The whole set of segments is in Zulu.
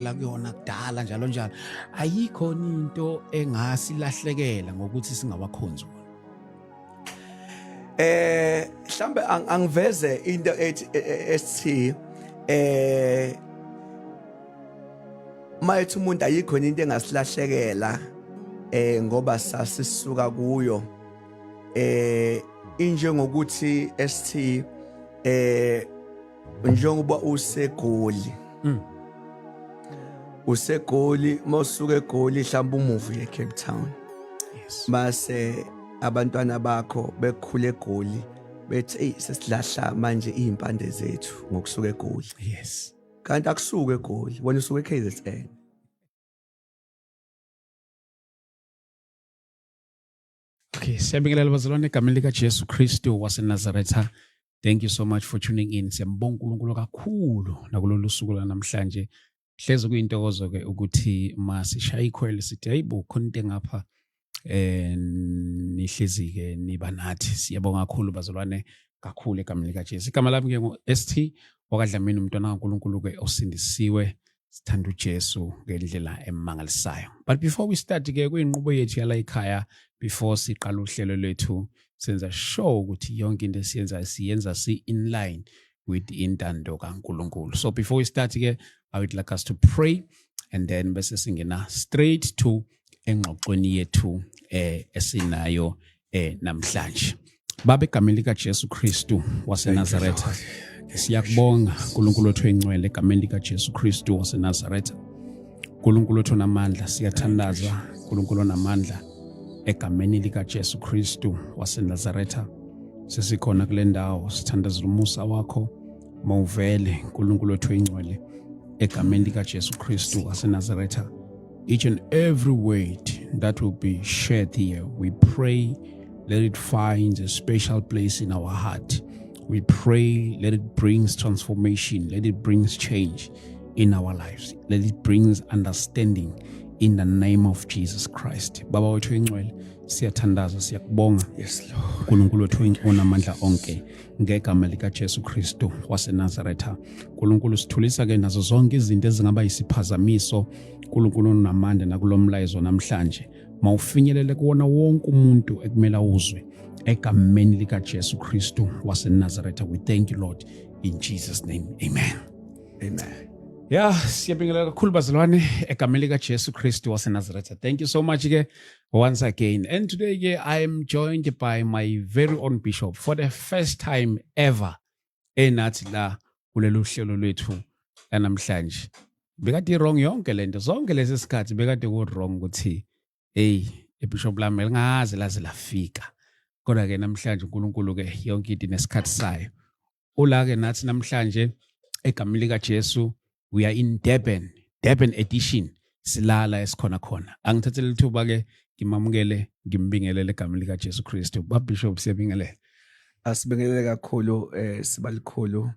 La kuyona kudala njalo njalo, ayikho into engasilahlekela ngokuthi singawakhonzi wona. Mhlambe angiveze into ethi esithi mayethi umuntu ayikho into engasilahlekela ngoba sasisuka kuyo, injengokuthi esithi njengoba useGoli, useGoli, mawusuka eGoli mhlawumbe umuve eCape Town, mase abantwana bakho bekhule eGoli bethi, "Ey, sesilahla manje izimpande zethu ngokusuka eGoli." Kanti akusuke eGoli, wena usuke eKZN. Okay, siyabingelela bazalwane egameni lika Jesu Kristu waseNazaretha. Thank you so much for tuning in. Siyambonga uNkulunkulu kakhulu nakulolu suku lanamhlanje. Hleze kuyintokozo ke ukuthi masishaya ikhwele sithi hayibo, khona into engapha nihlezi ke niba nathi. Siyabonga kakhulu bazalwane, kakhulu egameni lika Jesu. Igama lami ke ngu ST wakaDlamini, umntwana kaNkulunkulu ke osindisiwe, sithanda uJesu ngendlela emangalisayo. But before we start ke kuyinqubo yethu yala ekhaya, before siqala uhlelo lwethu senza sure ukuthi yonke into esiyenzayo siyenza si in line with intando kaNkulunkulu. So before we start ke, I would like us to pray and then bese singena straight to engxoxweni yethu esinayo namhlanje. Baba, egameni lika Jesu Kristu waseNazaretha, siyakubonga uNkulunkulu wethu engcwele, egameni lika Jesu Kristu waseNazaretha. uNkulunkulu wethu onamandla, siyathandaza uNkulunkulu onamandla egameni lika Jesu Kristu waseNazaretha. Sesikhona kule ndawo, sithandazela umusa wakho mawuvele, uNkulunkulu wethu engcwele, egameni lika Jesu Kristu waseNazaretha. Each and every word that will be shared here, we pray let it find a special place in our heart. We pray let it brings transformation, let it brings change in our lives, let it brings understanding in the name of Jesus Christ. Baba wethu engcwele, siyathandaza, siyakubonga. Yes, Lord. uNkulunkulu wethu onamandla onke, ngegama lika Jesu Kristu waseNazaretha. uNkulunkulu, sithulisa ke nazo zonke izinto ezingaba yisiphazamiso, uNkulunkulu onamandla, nakulomlayezo namhlanje. Mawufinyelele kuwona wonke umuntu ekumele awuzwe egameni lika Jesu Kristu waseNazaretha. We thank you, Lord, in Jesus' name. Amen. Amen. Ya, siyabingelela kakhulu bazalwane egameni lika Jesu Kristu waseNazaretha. Thank you so much ke once again. And today ke I am joined by my very own bishop for the first time ever enathi la kulelu hlelo lwethu namhlanje. Bekade wrong yonke lento, zonke lesi sikhathi bekade ku wrong ukuthi hey, ibishop lami lingaze laze lafika. Kodwa ke namhlanje uNkulunkulu ke yonke into inesikhathi sayo. Ula ke nathi namhlanje egameni lika Jesu. We are in Durban, Durban edition, silala esikhona khona. Angithathele ithuba ke ngimamukele, ngimbingelele egameni lika Jesu Kristu. Ba Bishop, siyabingelela. Asibingelele kakhulu sibalikhulu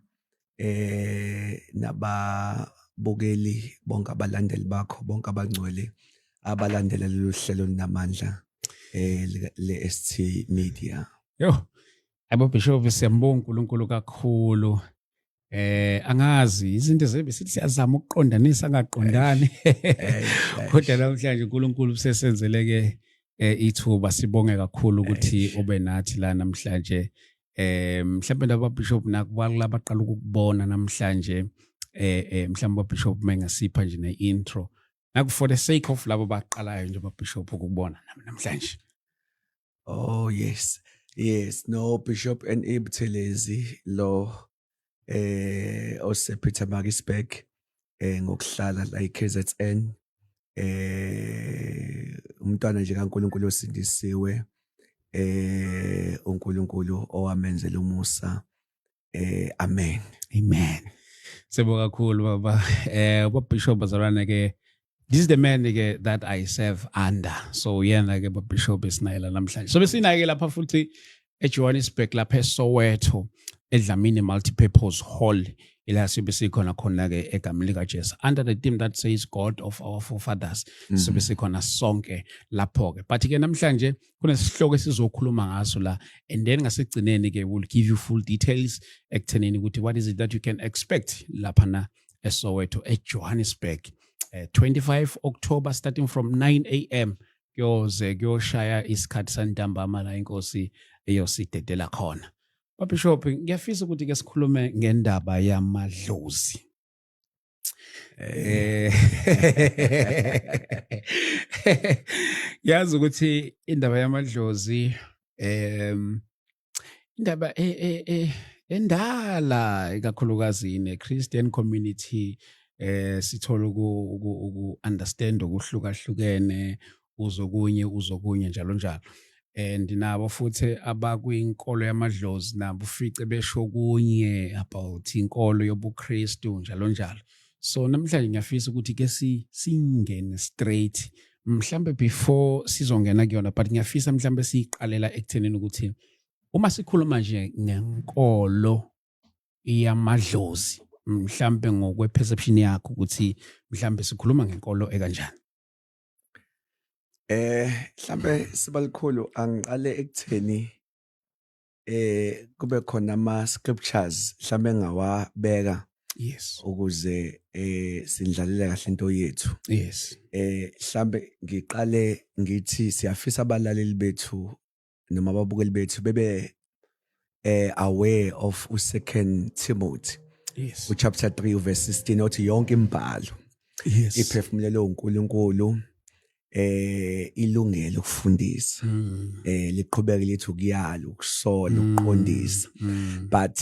nababukeli bonke, abalandeli bakho bonke, abangcwele abalandela lolu hlelo linamandla le ST Media. Yo, abo Bishop, siyambonga uNkulunkulu kakhulu. Angazi izinto zebe sithi siyazama ukuqondanisa angaqondani. Kodwa namhlanje uNkulunkulu usesenzele ke ithuba, sibonge kakhulu ukuthi ube nathi la namhlanje. Mhlawumbe laba bishop nakuba labaqala ukukubona namhlanje, mhlawumbe bishop mengasipha nje ne-intro naku for the sake of labo baqalayo nje bishop ukubona namhlanje. Oh yes, no, Bishop N.E. Buthelezi lo ose Pietermaritzburg ngokuhlala la eKZN, umntwana nje kaNkulunkulu osindisiwe, uNkulunkulu owamenzela umusa. Amen. Amen. Sibonga kakhulu baba. Baba Bishop bazalwane ke, this is the man ke that I serve under. So yena ke baba Bishop esinayela namhlanje. So besinaye ke lapha futhi eJohannesburg, lapha eSoweto, eDlamini Multipurpose Hall, ila sibe sikhona khona ke egameni lika Jesu under the theme that says God of our forefathers. Sibe sikhona sonke lapho ke. But ke namhlanje kunesihloko esizokhuluma ngaso la, and then ngasekugcineni ke we'll give you full details ekuthenini ukuthi what is it that you can expect lapha na eSoweto, eJohannesburg. 25 October starting from 9 a.m. kuyoze kuyoshaya isikhathi santambama la inkosi eyosidedela khona. Bishop, ngiyafisa ukuthi ke sikhulume ngendaba yamadlozi. Yazi ukuthi indaba yamadlozi indaba endala, ikakhulukazi ne Christian community, sithola uku understand okuhlukahlukene, uzokunye uzokunye njalo njalo, and nabo futhi abakwinkolo yamadlozi nabo ufice besho kunye about inkolo yobuKristu njalo njalo. So namhlanje ngiyafisa ukuthi ke singene straight, mhlambe before sizongena kuyona, but ngiyafisa mhlambe siyiqalela ekuthenini ukuthi uma sikhuluma nje ngenkolo yamadlozi, mhlambe ngokwe perception yakho ukuthi mhlambe sikhuluma ngenkolo ekanjani? Mhlambe sibalikhulu, angiqale ekutheni kube khona ama scriptures mhlambe engawabeka ukuze sindlalele kahle into yethu. Mhlambe ngiqale ngithi siyafisa abalaleli bethu noma ababukeli bethu bebe aware of u2 Timothy uchapter 3 verse 16 othi yonke imibhalo iphefumulelwe uNkulunkulu, ilungele ukufundisa, liqhubeke lithi ukuyala, ukusola, ukuqondisa, but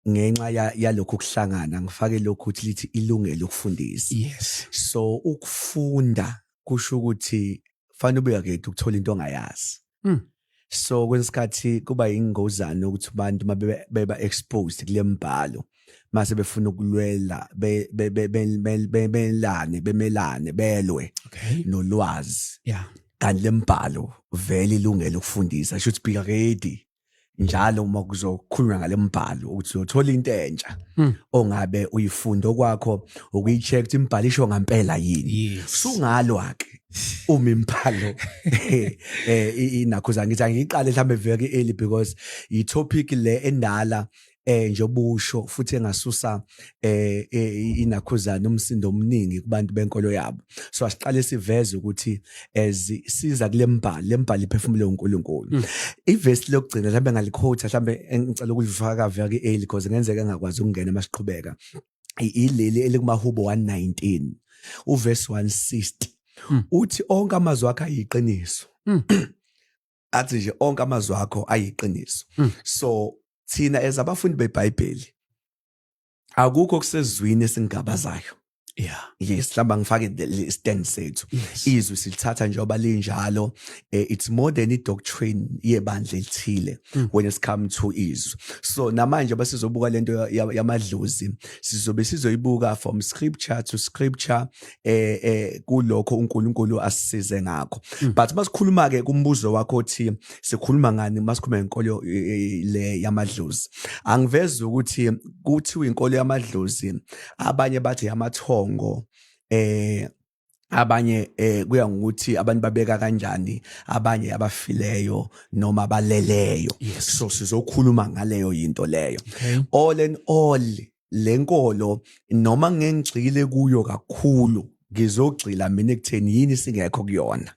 ngenxa yalokhu kuhlangana ngifake lokhu ukuthi lithi ilungele ukufundisa. So ukufunda kusho ukuthi fanele ube ready ukuthola into ongayazi. So kwesikhathi kuba ingozana ukuthi abantu mabe beba exposed kule mbhalo mase befuna ukulwela bemelane bemelane belwe nolwazi, kanti lembhalo vele ilungele ukufundisa. Should be ready njalo uma kuzokhulunywa ngale mbhalo ukuthi uyothola into entsha ongabe uyifunda, okwakho ukuyi-check ukuthi imibhalo isho ngampela yini. Sungalwa ke uma imibhalo inakho. Ngithi angiyiqale mhlambe very early because i-topic le endala, njengoba usho futhi, engasusa inakhuzana umsindo omningi kubantu benkolo yabo. So asiqale siveze ukuthi as siza kule mbhalo, le mbhalo iphefumule uNkulunkulu. Ivesi lokugcina mhlambe ngaliquote, mhlambe engicela ukulifaka very early because ngenzeka engakwazi ukungena masiqhubeka, ileli elikumahubo 119 uverse 160, uthi onke amazwi akho ayiqiniso. Athi nje onke amazwi akho ayiqiniso. So thina as abafundi beBhayibheli akukho kusezwini esingabazayo. Yes, mhlawumbe ngifake le stand sethu. Izwi silithatha njengoba linjalo. It's more than i-doctrine yebandla elithile when it's come to izwi. So namanje basizobuka lento yamadlozi, sizobe sizoyibuka from scripture to scripture kulokho uNkulunkulu asisize ngakho. But masikhuluma ke kumbuzo wakho othi sikhuluma ngani masikhuluma ngenkolo le yamadlozi, angivezi ukuthi kuthiwa inkolo yamadlozi, abanye bathi yamathongo, abanye kuya ngokuthi abantu babeka kanjani, abanye abafileyo noma abaleleyo. So sizokhuluma ngaleyo yinto leyo. All in all, lenkolo noma ngengigxile kuyo kakhulu, ngizogxila mina ekutheni yini singekho kuyona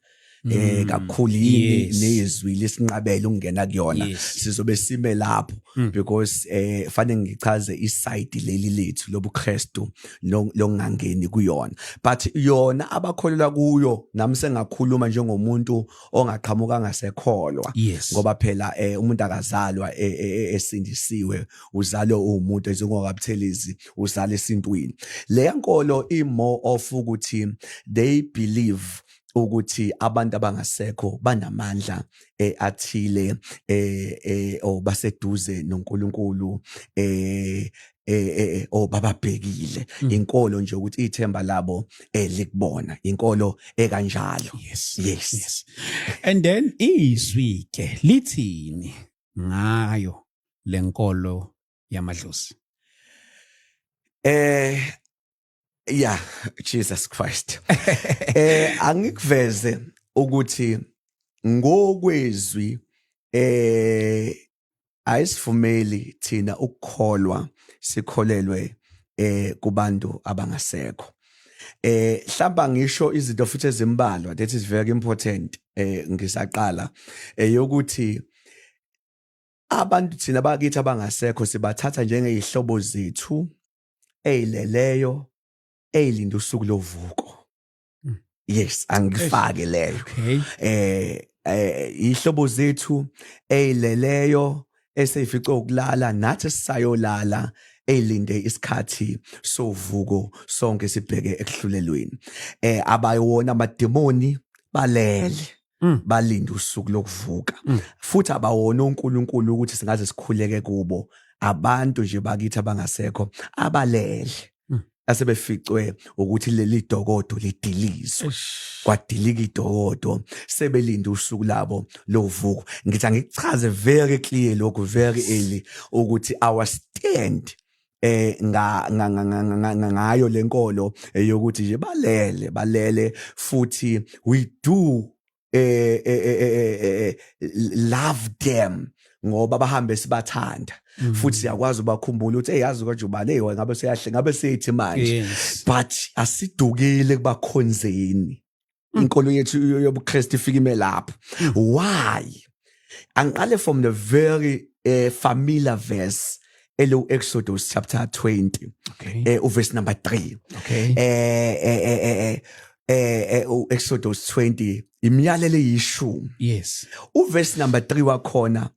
kakhulu, yini nezwi lesinqabela ukungena kuyona. Sizobe sime lapho because fanele ngichaze iside leli lethu lobuKristu lokungangeni kuyona, but yona abakholelwa kuyo nami sengakhuluma njengomuntu ongaqhamuka ngasekholwa, ngoba phela umuntu akazalwa esindisiwe, uzalwe uwumuntu ezingokabuthelezi, uzala esintwini. Le nkolo i more of ukuthi they believe ukuthi abantu abangasekho banamandla athile or baseduze noNkulunkulu o bababhekile. Inkolo nje ukuthi ithemba labo likubona, inkolo ekanjalo. Yes. Yes. And then izwi ke lithini ngayo lenkolo yamadlozi? Yeah, Jesus Christ. Angikuveze ukuthi ngokwezwi ayisivumeli thina ukukholwa sikholelwe kubantu abangasekho. Hlamba ngisho izinto futhi ezimbalwa, that is very important. Ngisaqala eyokuthi abantu thina bakithi abangasekho sibathatha njengezihlobo zethu ezileleyo, ezilinda usuku lovuko. Yes, angifake leyo. Ihlobo zethu ezileleyo eseyifice ukulala, nathi sisayolala, elinde isikhathi sovuko, sonke sibheke ekuhlulelweni. Abayiwona amademoni, balele, balinde usuku lokuvuka. Futhi abawona uNkulunkulu ukuthi singaze sikhuleke kubo. Abantu nje bakithi abangasekho abalele, asebeficwe ukuthi leli dokodo lidilizwe, kwadilika idokodo, sebelinda usuku labo lovuko. Ngithi angikuchaze very clear lokhu very early ukuthi our stand nga ngayo lenkolo yokuthi nje balele, balele, futhi we do love them ngoba bahambe sibathanda, futhi siyakwazi ubakhumbula ukuthi, hey, yazi konje ubani, hey, ngabe seyahle, ngabe seyithi manje, but asidukile kubakhonzeni. Inkolo yethu yobuKristu ifika ime lapho. Why? Angiqale from the very familiar verse elo Exodus chapter 20, uverse number 3. Exodus 20, imiyalelo eyishumi. Uverse number 3 wakhona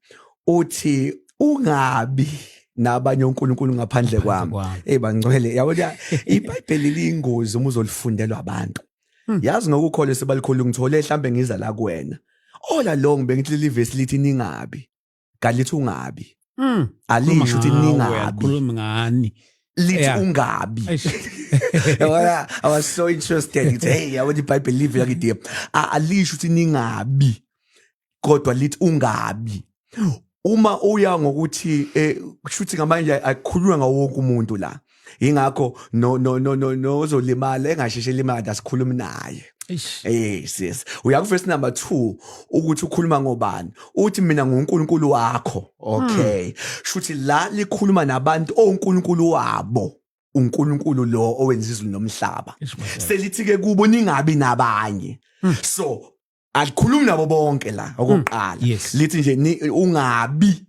uthi, "Ungabi nabanye onkulunkulu ngaphandle kwami." Kwami. Hey bangcwele, yabona iBhayibheli liyingozi uma uzolifundelwa abantu. Yazi ngokukholwa sebalikhulu, ngithole mhlambe ngiza la kuwena. All along bengithi leli verse lithi ningabi. Kanti lithi ungabi. Alisho ukuthi ningabi. Khuluma ngani? Lithi ungabi. Eish. Yabona, I was so interested. Ngithi, hey, yabona iBhayibheli livela kithi. Alisho ukuthi ningabi. Kodwa lithi ungabi. Uma uya ngokuthi kushuthi ngamanje akukhulunywa ngawo wonke umuntu la. Ingakho no no no no nozolimala engasheshe limala, asikhulumi naye. Eish. Yes. Uya ku verse number 2 ukuthi ukhuluma ngobani? Uthi, "Mina nguNkulunkulu wakho." Okay. Shuthi la likhuluma nabantu oNkulunkulu wabo. uNkulunkulu lo owenza izulu nomhlaba. Eish, madoda. Selithi ke kubo, ningabi nabanye. So alikhulumi nabo bonke la okokuqala. Lithi nje ungabi,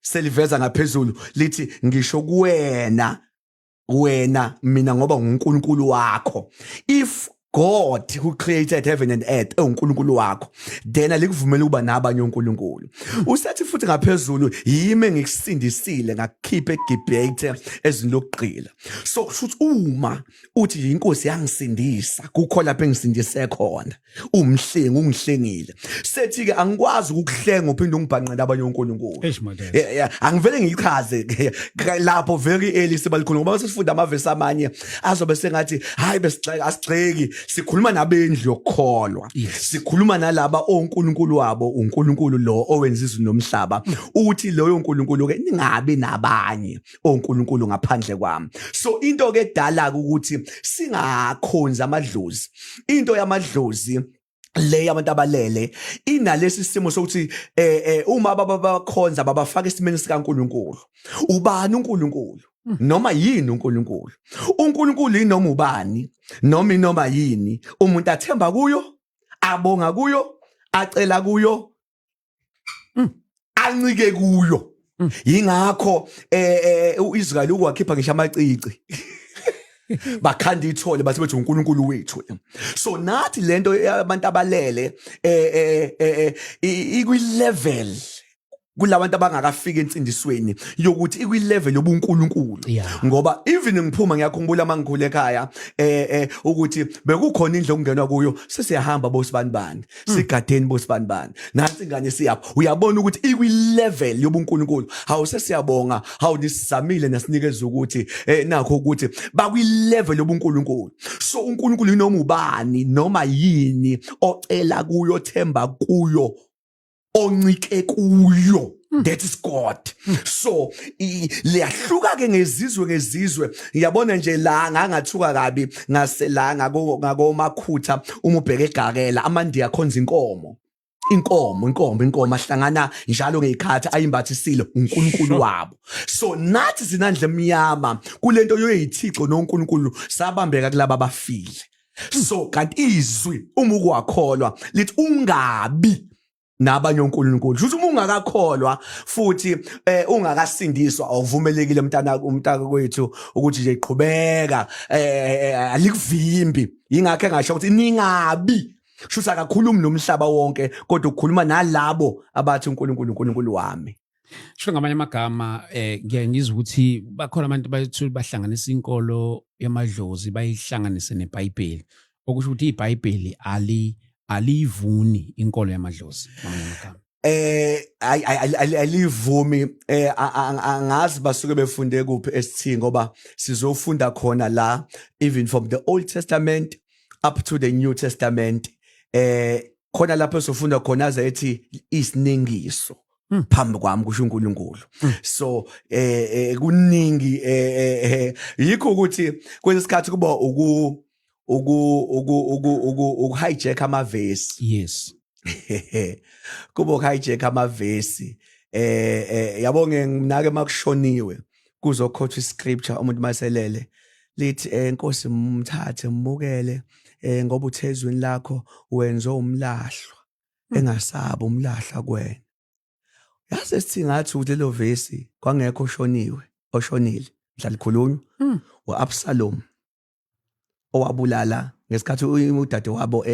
seliveza ngaphezulu lithi ngisho kuwena wena mina ngoba nguNkulunkulu wakho. If God who created heaven and earth ewuNkulunkulu wakho, then alikuvumela ukuba nabanye onkulunkulu. Usethi futhi ngaphezulu, yimi engikusindisile ngakukhipha eGibhithe, ezweni lokugqila. So kusho ukuthi uma uthi inkosi yangisindisa, kukho lapho engisindise khona, umhlengi ungihlengile. Sethi ke angikwazi ukukuhlenga uphinde ungibhanqele abanye onkulunkulu. Eish, madoda. Yeah, angivele ngiyichaze ke lapho very early sibalikhulu, ngoba sesifunda amavesi amanye azobe sengathi hayi, besigxeka. Asigxeki, sikhuluma nabendlu yokukholwa. Sikhuluma nalaba onkulunkulu wabo uNkulunkulu lo owenza izulu nomhlaba. Uthi loyo uNkulunkulu ke, ningabi nabanye onkulunkulu ngaphandle kwami. So into ke edala ukuthi singakhonzi amadlozi, into yamadlozi le yabantu abalele inalesi simo sokuthi uma babakhonza babafaka esimeni sikaNkuluNkulu. Ubani uNkulunkulu noma yini uNkulunkulu? uNkulunkulu inoma ubani noma inoma yini umuntu athemba kuyo, abonga kuyo, acela kuyo, ancike kuyo. Yingakho uIsrael ukwakhipha ngisho amacici, bakhanda ithole, bathi bethi uNkulunkulu wethu. So nathi lento yabantu abalele ikwi level kulabantu abangakafiki ensindisweni yokuthi ikwi level yobuNkulunkulu. Ngoba even ngiphuma, ngiyakhumbula mangikhule ekhaya ukuthi bekukhona indlu okungenwa kuyo, sesiyahamba bosibani bani, sigadeni bosibani bani, nansi ingane siyapha. Uyabona ukuthi ikwi level yobuNkulunkulu. Hawu, sesiyabonga, hawu, nisizamile nasinikeza ukuthi nakho ukuthi bakwi level yobuNkulunkulu. So uNkulunkulu inoma ubani noma yini ocela kuyo, themba kuyo, oncike kuyo, that is God. So liyahluka ke ngezizwe ngezizwe. Ngiyabona nje la ngangathuka kabi ngase la ngako makhutha, uma ubheke egakela, amandiya khonza inkomo, inkomo, inkomo, inkomo, ahlangana njalo ngezikhathi ayimbathisile uNkulunkulu wabo. So nathi sinandle emnyama kulento yoyithixo noNkulunkulu, sabambeka kulaba abafile. So kanti izwi uma ukwakholwa lithi ungabi nabanye onkulunkulu, futhi uma ungakakholwa futhi ungakasindiswa, awuvumelekile mntana, umntaka kwethu, ukuthi nje qhubeka, alikuvimbi. Ingakho engasho ukuthi ningabi, shuthi akakhulumi nomhlaba wonke, kodwa ukukhuluma nalabo abathi uNkulunkulu uNkulunkulu wami. Sho ngamanye amagama, ngiyaye ngizwe ukuthi bakhona abantu bathi bahlanganisa inkolo yamadlozi, bayihlanganise neBhayibheli, okusho ukuthi iBhayibheli aliyivuni inkolo yamadlozi, ngamanye amagama. Alivumi. Angazi basuke befunde kuphi esithi, ngoba sizofunda khona la, even from the Old Testament up to the New Testament, khona lapho sofunda khona aze ethi isiningiso phambi kwami, kusho uNkulunkulu. So kuningi, yikho ukuthi kwesikhathi kuba uku uku uku uku uku ukuhijack amavesi. Kuba ukuhijack amavesi. Yabo, nginake makushoniwe kuzoquothwa iscripture, umuntu maselele lithi, "Nkosi, mthathe mbukele, ngoba uthezweni lakho wenze umlahlwa engasabi umlahla kuwena." Yaze sithi ngathi ukuthi lelo vesi kwangekho oshoniwe, oshonile mhla likhulunywa, uAbsalom owabulala ngesikhathi udade wabo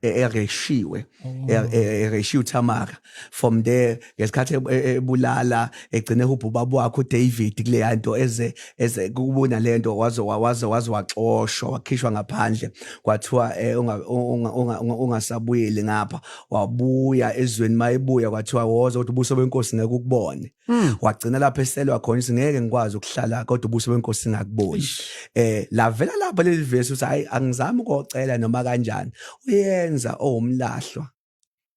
ereshiwe, ereshiwe uThamara. From there, ngesikhathi ebulala, egcine ehubha ubaba wakhe uDavid kule nto, eze kubona lento, waze waxoshwa, wakhishwa ngaphandle, kwathiwa ungasabuyeli ngapha. Wabuya ezweni, mayebuya kwathiwa woza, kodwa ubuso benkosi ngeke ukubone. Wagcina lapho eselwa khona, singeke ngikwazi ukuhlala kodwa ubuso benkosi ngakuboni. Lavela lapha leli verse uthi, hayi, angizami ukocela noma kanjani, uyenza owumlahlwa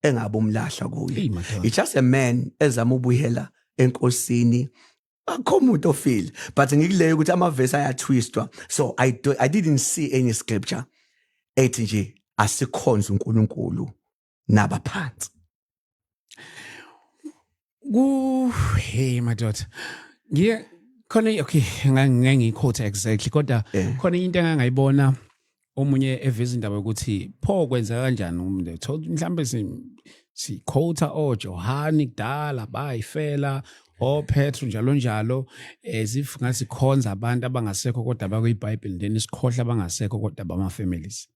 engabe umlahla kuye. Hey, madoda. It's just a man ezama ubuyela enkosini, akho umuntu ofile. But ngikuleyo ukuthi amavesi ayatwistwa, so I didn't see any scripture ethi nje asikhonze uNkulunkulu nabaphansi. Ku hey madoda, ngiye khona, okay, ngeke ngiyiquote exactly, kodwa khona into engangayibona, omunye eveza indaba yokuthi pho kwenzeka kanjani umuntu mhlambe si quota oJohani kudala bayifela, oPetru, njalo njalo, as if ngasikhonza abantu abangasekho kodwa bakwiBhayibheli, then isikhohle abangasekho kodwa bama families.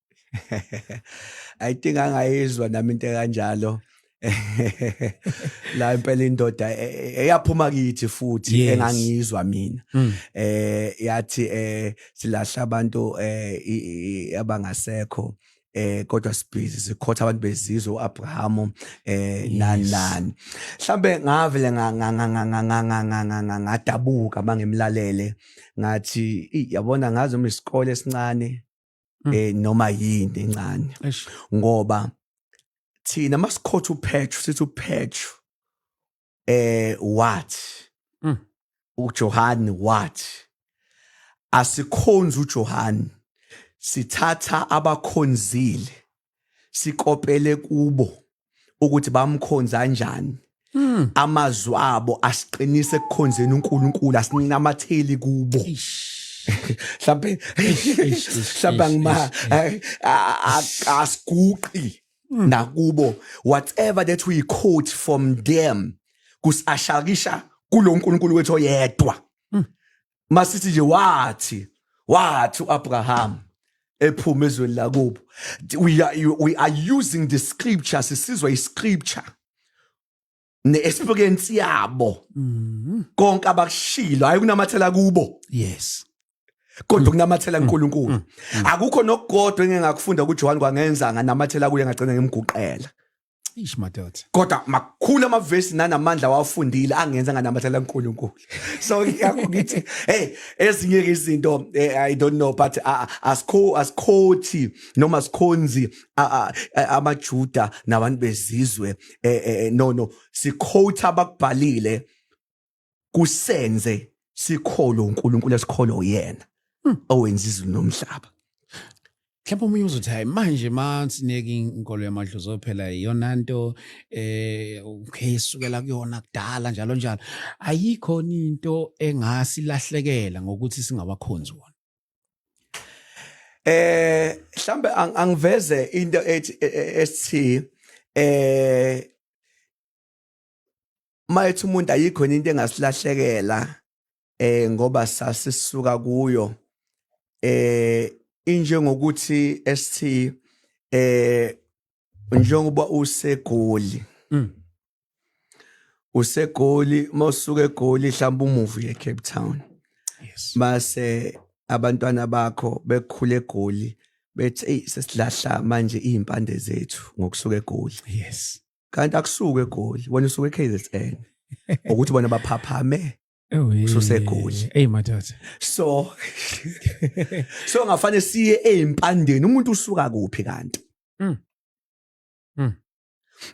I think angayizwa nami into kanjalo la impela, indoda eyaphuma kithi futhi engangizwa mina, yathi silahla abantu abangasekho, kodwa sibhizi siquotha abantu bezizwe, uAbraham, nani nani. Mhlambe ngavele ngadabuka mangimlalele, ngathi, yabona, ngazi uma isikole esincane noma yini encane, ngoba thina masiquotha uPetru, sithi uPetru what, uJohn what, asikhonzi uJohn, sithatha abakhonzile, sikopele kubo ukuthi bamkhonza kanjani. Amazwi abo asiqinise ekukhonzeni uNkulunkulu, asinamatheli kubo. Mhlambe angima asiguqi nakubo. Whatever that we quote from them kusashakisha kulo uNkulunkulu wethu oyedwa. Masithi nje wathi uAbraham ephuma ezweni lakubo, we are using the scripture, sisizwa iscripture ne-experience yabo, konke abakushilo, hayi kunamathela kubo, kodwa kunamathela kuNkulunkulu. Akukho nokugodwa engingakufunda kuJohn kwangenza nganamathela kuye, ngagcina ngimguqela. Ish madoda. Kodwa makhulu amavesi nanamandla wafundile angenza nganamathela kuNkulunkulu. So ngiyakho ngithi, hey, ezinye izinto, I don't know, but asikho asiquothi noma sikhonzi amaJuda nabantu bezizwe. No, siquote abakubhalile, kusenze sikholo uNkulunkulu esikholo yena owenza izulu nomhlaba. Mhlawumbe omunye uzothi, hayi, manje mansineke inkolo yamadlozi phela iyona nto, okay, sukela kuyona kudala, njalo njalo, ayikho into engasilahlekela ngokuthi singawakhonzi wona? Mhlambe angiveze into ethi esithi mayethi umuntu ayikho into engasilahlekela ngoba sasisuka kuyo, injengokuthi esithi njengoba useGoli, useGoli, mawusuka eGoli mhlawumbe umuve uye eCape Town, mase abantwana bakho bekhule eGoli bethi, "Ey, sesilahla manje izimpande zethu ngokusuka eGoli." Kanti akusuke eGoli, wena usuka eKZN, ukuthi bona baphaphame ususeGoli. Hey madoda. So ngafane siye ezimpandeni, umuntu usuka kuphi kanti?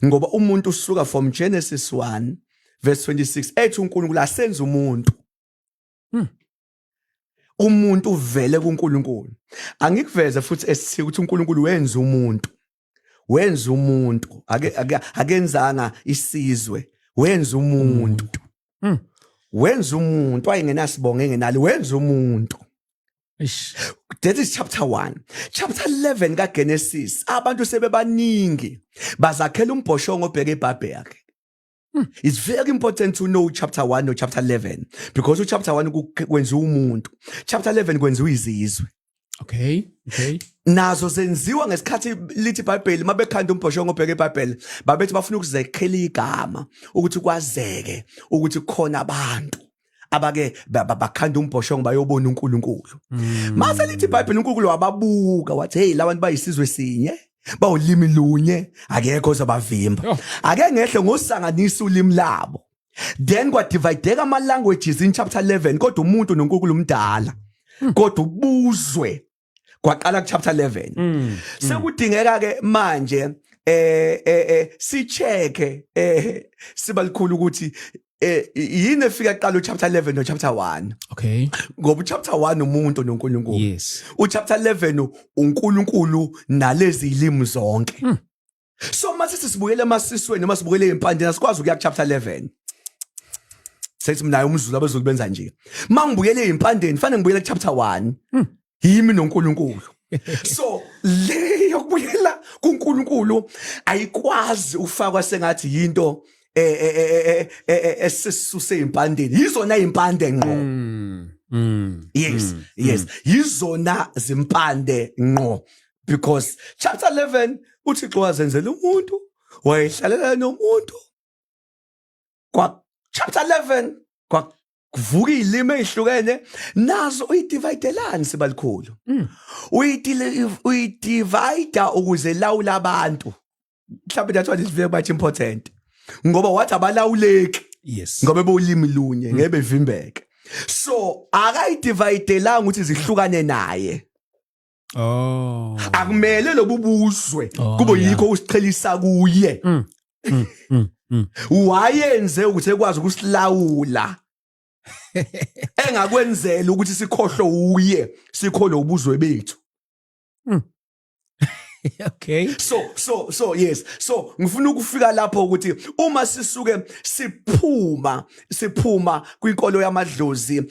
Ngoba umuntu usuka from Genesis 1 verse 26 ethi uNkulunkulu asenze umuntu. Umuntu uvele kuNkulunkulu. Angikuveze futhi esithi ukuthi uNkulunkulu wenza umuntu. Wenza umuntu, ake akenzanga isizwe, wenza umuntu. Wenza umuntu wayengenasibongo engenalo, wenza umuntu. Eish. That is chapter 1. Chapter 11 kaGenesis, abantu sebebaningi bazakhela umbhoshongo obheke eBhabhel. It's very important to know chapter 1 no chapter 11 because u chapter 1 kwenziwa umuntu, chapter 11 kwenziwa izizwe. Nazo zenziwa ngesikhathi lithi iBhayibheli mabekhanda umbhoshongo obheke eBhayibheli, babethi bafuna ukuzekhela igama ukuthi kwazeke ukuthi kukhona abantu abake bakhanda umbhoshongo bayobona uNkulunkulu. Mase lithi iBhayibheli uNkulunkulu wababuka wathi, "Hey, labantu bayisizwe sinye, bawulimi lunye, akekho ozobavimba." Ake ngehle ngosanganisa ulimi labo. Then kwadivideka ama languages in chapter 11, kodwa umuntu noNkulunkulu umdala. Kodwa ubuzwe kwaqala ku chapter 11. Sekudingeka ke manje si-check sibalikhulu ukuthi yini efika kuqala, uchapter 11 no chapter 1? Ngoba uchapter 1 umuntu noNkulunkulu. Uchapter 11 uNkulunkulu nalezi ilimi zonke. So mase sisibukele emasisweni noma sibukele empandeni, asikwazi ukuya ku chapter 11 sethi mina umZulu, abeZulu benza nje. Mangibukele empandeni fanele ngibuyele ku chapter 1, yimi noNkulunkulu. So le yokubuyela kuNkulunkulu ayikwazi ufakwa sengathi yinto esisuse impandeni, yizona impande ngqo. Yes, yes, yizona zimpande ngqo because chapter 11 uThixo wazenzela umuntu, wayehlalela nomuntu. Kwa chapter 11 kwakuvuka izilimi ezihlukene, nazo uyidividelani sibalikhulu? Uyidivide ukuze lawula abantu. Mhlawumbe that's what is very much important, ngoba wathi abalawuleki ngoba bolimi lunye, ngeke bevimbeke. So akayidividelanga ukuthi zihlukane naye. Akumele lobu buzwe kube yikho usiqhelisa kuye. Wayenze ukuthi ekwazi ukusilawula, engakwenzela ukuthi sikhohlwe uye, sikholwe ubuzwe bethu. So yes, so ngifuna ukufika lapho ukuthi uma sisuke siphuma kwinkolo yamadlozi,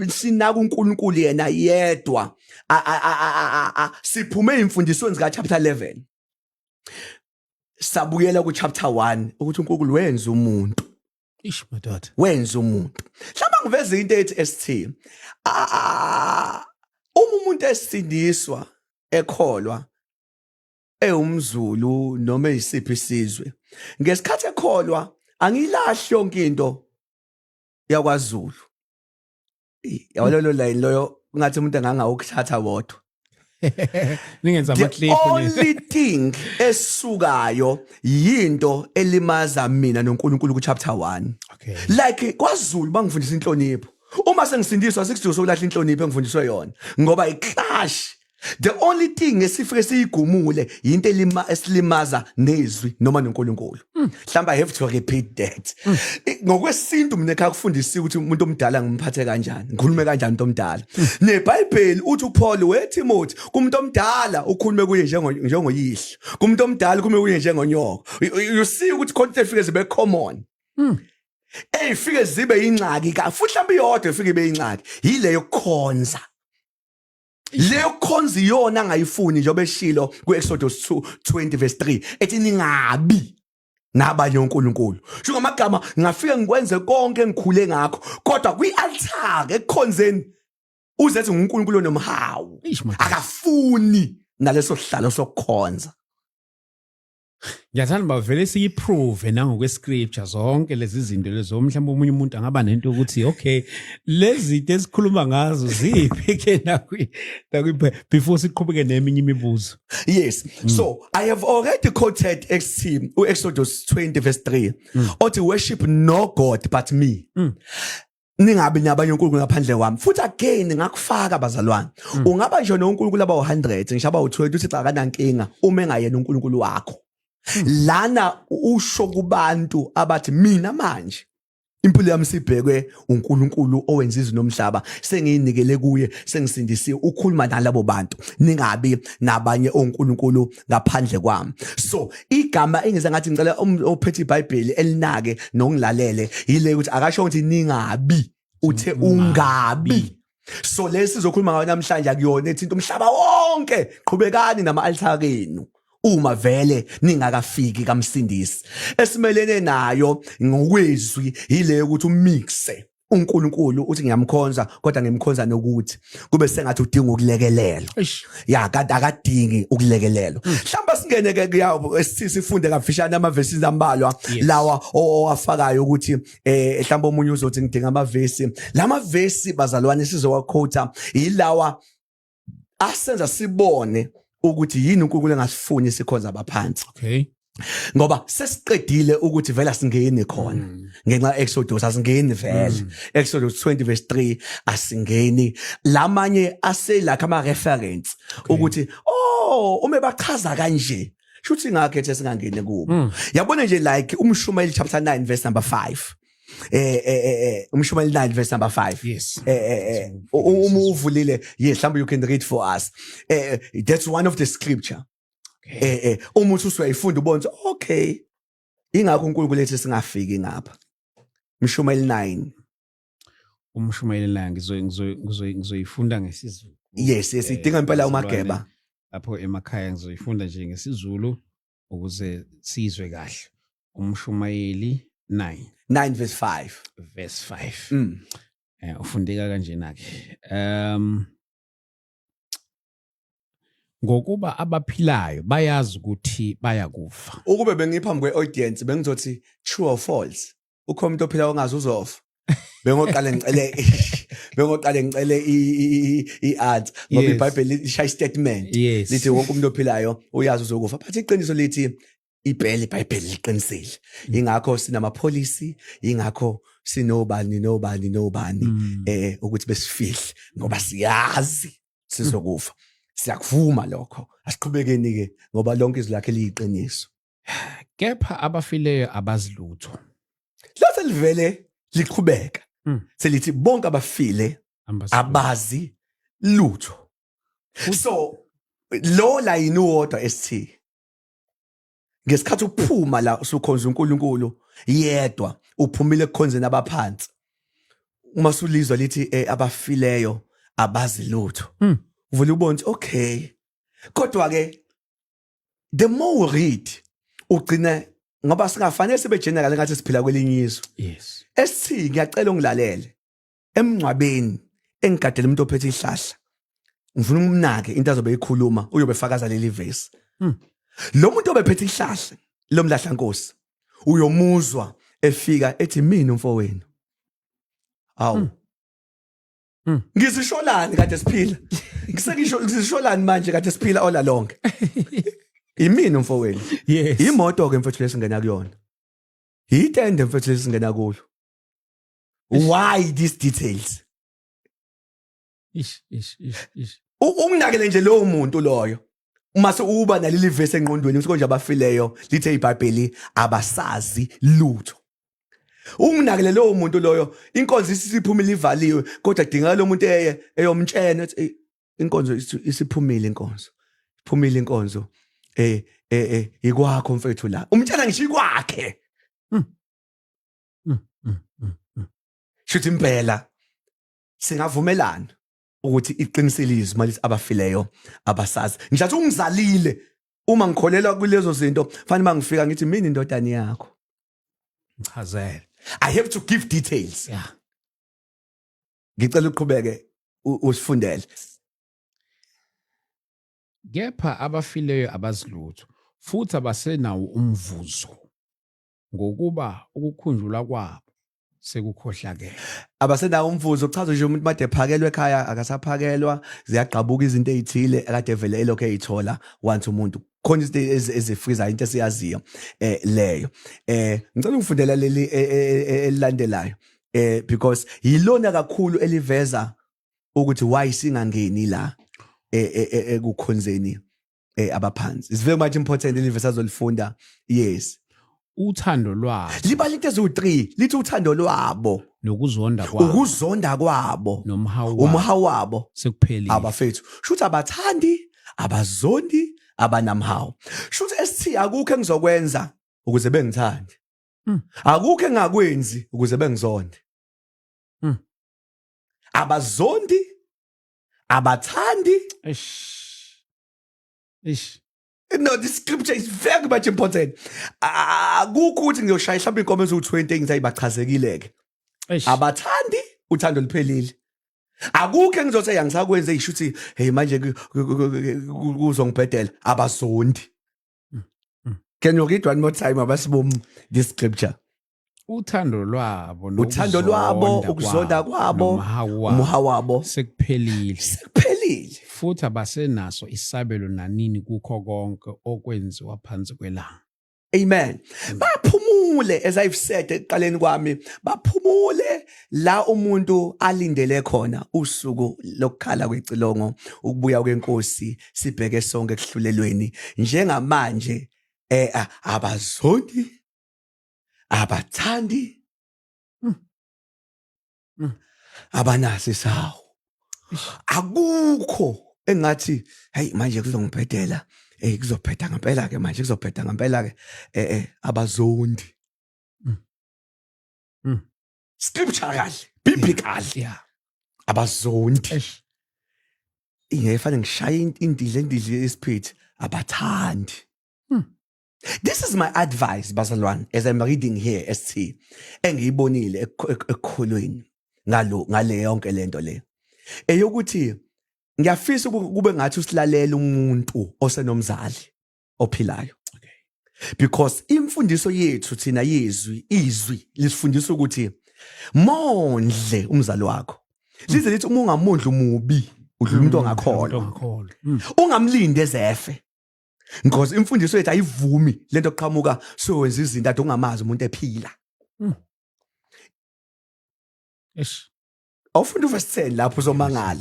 sinaka uNkulunkulu yena yedwa, siphume imfundisweni zika chapter 11, sabuyela ku chapter 1 ukuthi uNkulunkulu wenza umuntu. Ish madoda. Wenza umuntu. Mhlawumbe ngiveze into ethi ST, uma umuntu esindiswa ekholwa, ewumZulu noma eyisiphi isizwe, ngesikhathi ekholwa angilahli yonke into yakwaZulu. Yabo lolo line loyo, ngathi umuntu angangawukuthatha wodwa. Ningenza The ama clip. only thing esukayo yinto elimaza mina noNkulunkulu ku chapter 1. Like kwaZulu bangifundisa inhlonipho, uma sengisindiswa sikusidingo sokulahla inhlonipho engifundiswe yona ngoba iclash. The only thing esifike siyigumule yinto elima esilimaza nezwi noma noNkulunkulu. Mhlawumbe I have to repeat that. Ngokwesintu mina ekhaya kufundisiwe ukuthi umuntu omdala ngimphathe kanjani, ngikhulume kanjani umuntu omdala. NeBhayibheli uthi uPaul, "We Timothy, kumuntu omdala ukhulume kuye njengoyihlo, kumuntu omdala ukhulume kuye njengonyoko." You see ukuthi khona efike zibe common, eyifike zibe ingxaki ka futhi mhlawumbe iyodwa efike ibe ingxaki yile yokukhonza. Leyo khonza iyona angayifuni njengoba eshilo ku-Exodus 2:20 verse 3 ethi ningabi nabanye onkulunkulu. Sho ngamagama, ngafike ngikwenze konke engikhule ngakho, kodwa kwi-altar ekukhonzeni uzethi nguNkulunkulu onomhawu, akafuni naleso sihlalo sokukhonza. Ngiyathanda uba vele siyiprove nangokwe-scripture zonke lezi zinto lezo. Mhlawumbe omunye umuntu angaba nento yokuthi okay, lezi zinto esikhuluma ngazo ziphi ke nakwi before siqhubeke neminye imibuzo. Yes. So I have already quoted XT, Exodus 20 verse 3, othi worship no god but me. Ningabi nabanye uNkulunkulu ngaphandle kwami. Futhi again ngakufaka bazalwane, ungaba nje noNkulunkulu abawu100, ngisho abawu20, uthi cha, akanankinga uma engayena uNkulunkulu wakho. Lana usho kubantu abathi mina manje impilo yami sibhekwe uNkulunkulu owenza izulu nomhlaba, sengiyinikele kuye, sengisindisiwe. Ukhuluma nalabo bantu, ningabi nabanye onkulunkulu ngaphandle kwami. So igama engize ngathi ngicela ophethe iBhayibheli elinake nongilalele yile ukuthi akasho ukuthi ningabi, uthe ungabi. So lesi sizokhuluma ngayo namhlanje akuyona ethinta umhlaba wonke. Qhubekani nama-altar enu uma vele ningakafiki kamsindisi. Esimelene nayo ngokwezwi yile ukuthi umixe uNkulunkulu, uthi ngiyamkhonza kodwa ngimkhonza nokuthi kube sengathi udinga ukulekelelwa. Ya, kanti akadingi ukulekelelwa. Mhlawumbe singene ke kuyawo sifunde kafishane amavesi ambalwa lawa owafakayo ukuthi mhlawumbe omunye uzothi ngidinga amavesi. Lamavesi bazalwane sizowaquota yilawa asenza sibone ukuthi yini uNkulunkulu engasifuni sikhonza abaphansi. Ngoba sesiqedile ukuthi vele asingeni khona ngenxa Exodus, asingeni vele. Exodus 20 verse 3 asingeni. Lamanye aselakha ama reference ukuthi oh, uma bachaza kanje shuthi ngakhethe singangeni kubo. Yabona nje like umshumayeli chapter 9 verse number 5, umshumayeli 9 verse number 5. Uma uvulile, yes, mhlawumbe you can read for us. That's one of the scripture. Uma uthi usuyayifunda ubone ukuthi okay, ingakho uNkulunkulu ethi singafiki ngapha. Mshumayeli 9. Umshumayeli la ngizoyifunda ngesiZulu. Yes, idinga impela umageba. Lapho emakhaya ngizoyifunda nje ngesiZulu ukuze sizwe kahle. Umshumayeli 9. 9 verse 5. Verse 5. Ufundeka kanjena ke. Ngokuba abaphilayo bayazi ukuthi bayakufa. Ukube bengiphambi kwe-audience bengizothi true or false. Ukhona umuntu ophila ongazi uzofa? Bengoqale ngicele i-answer ngoba iBhayibheli lishaya statement lithi wonke umuntu ophilayo uyazi uzokufa, but iqiniso lithi ibhele iBhayibheli liqinisile. Ingakho sinama-policy, ingakho sinobani nobani nobani ukuthi besifihle, ngoba siyazi sizokufa. Siyakuvuma lokho. Asiqhubekeni ke ngoba lonke izwi lakhe liyiqiniso. Kepha abafileyo abazi lutho. Lase livele liqhubeka selithi bonke abafile abazi lutho. So lo layini uwodwa esithi ngesikhathi uphuma la usukhonza uNkulunkulu yedwa, uphumile ekukhonzeni abaphansi. Uma sulizwa lithi abafileyo abazi lutho, uvule ubone ukuthi okay. Kodwa ke the more we read ugcina, ngoba singafanele sibe general ngathi siphila kwelinye izwe. Esithi ngiyacela ungilalele emngcwabeni engigadele umuntu ophethe ihlahla, ngifuna umnake into azobe ikhuluma, uyobe fakaza leli verse. Lo muntu obephethe ihlahla lomlahla nkosi uyomuzwa efika ethi mina umfowenu, awu, Ngizisholani kade siphila? Ngisengisho ngizisholani manje kade siphila all along? Imina umfowenu. Imoto ke mfethu lesingena kuyona, itende mfethu lesingena kulo. Why these details? Ish ish ish ish. Unginakele nje lowo muntu loyo uma sewuba naleli verse engqondweni ukuthi konje abafileyo lithe iBhayibheli abasazi lutho. Unginakele lowo muntu loyo, inkonzo isiphumile ivaliwe, kodwa kudingeka lo muntu eye eyomtshena ethi, "Ey, inkonzo isiphumile, inkonzo iphumile, inkonzo ikwakho mfethu la." Umtshela ngisho ikwakhe. Shuthi impela singavumelana. Ukuthi iqinisile izwi malithi abafileyo abasazi. Ngishathi ungizalile uma ngikholelwa kulezo zinto, fanele mangifika ngithi mina indodana yakho. Ngichazele. I have to give details. Ngicela uqhubeke usifundele. Kepha abafileyo abazilutho futhi abasenawo umvuzo, ngokuba ukukhunjulwa kwabo sekukhohlakele. Abasenawo umvuzo, kuchaza nje umuntu made ephakelwe ekhaya akasaphakelwa, ziyagqabuka izinto ezithile akade vele elokhu eyithola once umuntu khona izinto ezifrizayo, into esiyaziyo leyo. Ngicela ungifundela leli elilandelayo because yilona kakhulu eliveza ukuthi why singangeni la ekukhonzeni abaphansi. It's very much important leli verse azolifunda. Yes. Uthando lwabo. Libala into eziwu3, lithi uthando lwabo nokuzonda kwabo, ukuzonda kwabo nomhawu wabo, umhawu wabo sekuphelile. Abafethu, shuthi abathandi, abazondi, abanamhawu. Shuthi esithi akukho engizokwenza ukuze bengithande. Akukho engakwenzi ukuze bengizonde. Abazondi, abathandi. Eish. Eish. No, the scripture is very much important. Akukho ukuthi ngiyoshaya mhlawumbe inkomo eziwu-20 engithi ayibachazekile ke. Eish. Abathandi, uthando luphelile. Akukho engizothi hey angisakwenze isho ukuthi hey manje kuzongibhedela, abazondi. Can you read one more time abasibom this scripture? Uthando lwabo, uthando lwabo, ukuzonda kwabo, nomhawu wabo, umhawu wabo sekuphelile. Sekuphelile. Futhi abasenaso isabelo nanini kukho konke okwenziwa phansi kwelanga. Amen. Baphumule, as I've said ekuqaleni kwami, baphumule la umuntu alindele khona usuku lokukhala kwecilongo, ukubuya kwenkosi, sibheke sonke ekuhlulelweni. Njengamanje abazondi, abathandi, abanaso isawu. Akukho engathi hey manje kuzongibhedela, kuzobheda ngempela ke manje, kuzobheda ngempela ke, abazondi. Scripture kahle, biblical. Abazondi. Eish. Ingeke fanele ngishaye indidle, indidle yesiphithi, abathandi. This is my advice, bazalwane, as I'm reading here ST, engiyibonile ekukholweni ngale yonke lento le. Eyokuthi ngiyafisa kube ngathi usilalela umuntu osenomzali ophilayo. Because imfundiso yethu thina yezwi, izwi lisifundisa ukuthi mondle umzali wakho. Lize lithi uma ungamondli umubi, udlula umuntu ongakholwa. Umuntu ongakholwa. Ungamlindi ezefe. Because imfundiso yethu ayivumi lento oqhamuka sowenza izinto ade ungamazi umuntu ephila. Eish. Awufunda uverse 10 lapho uzomangala.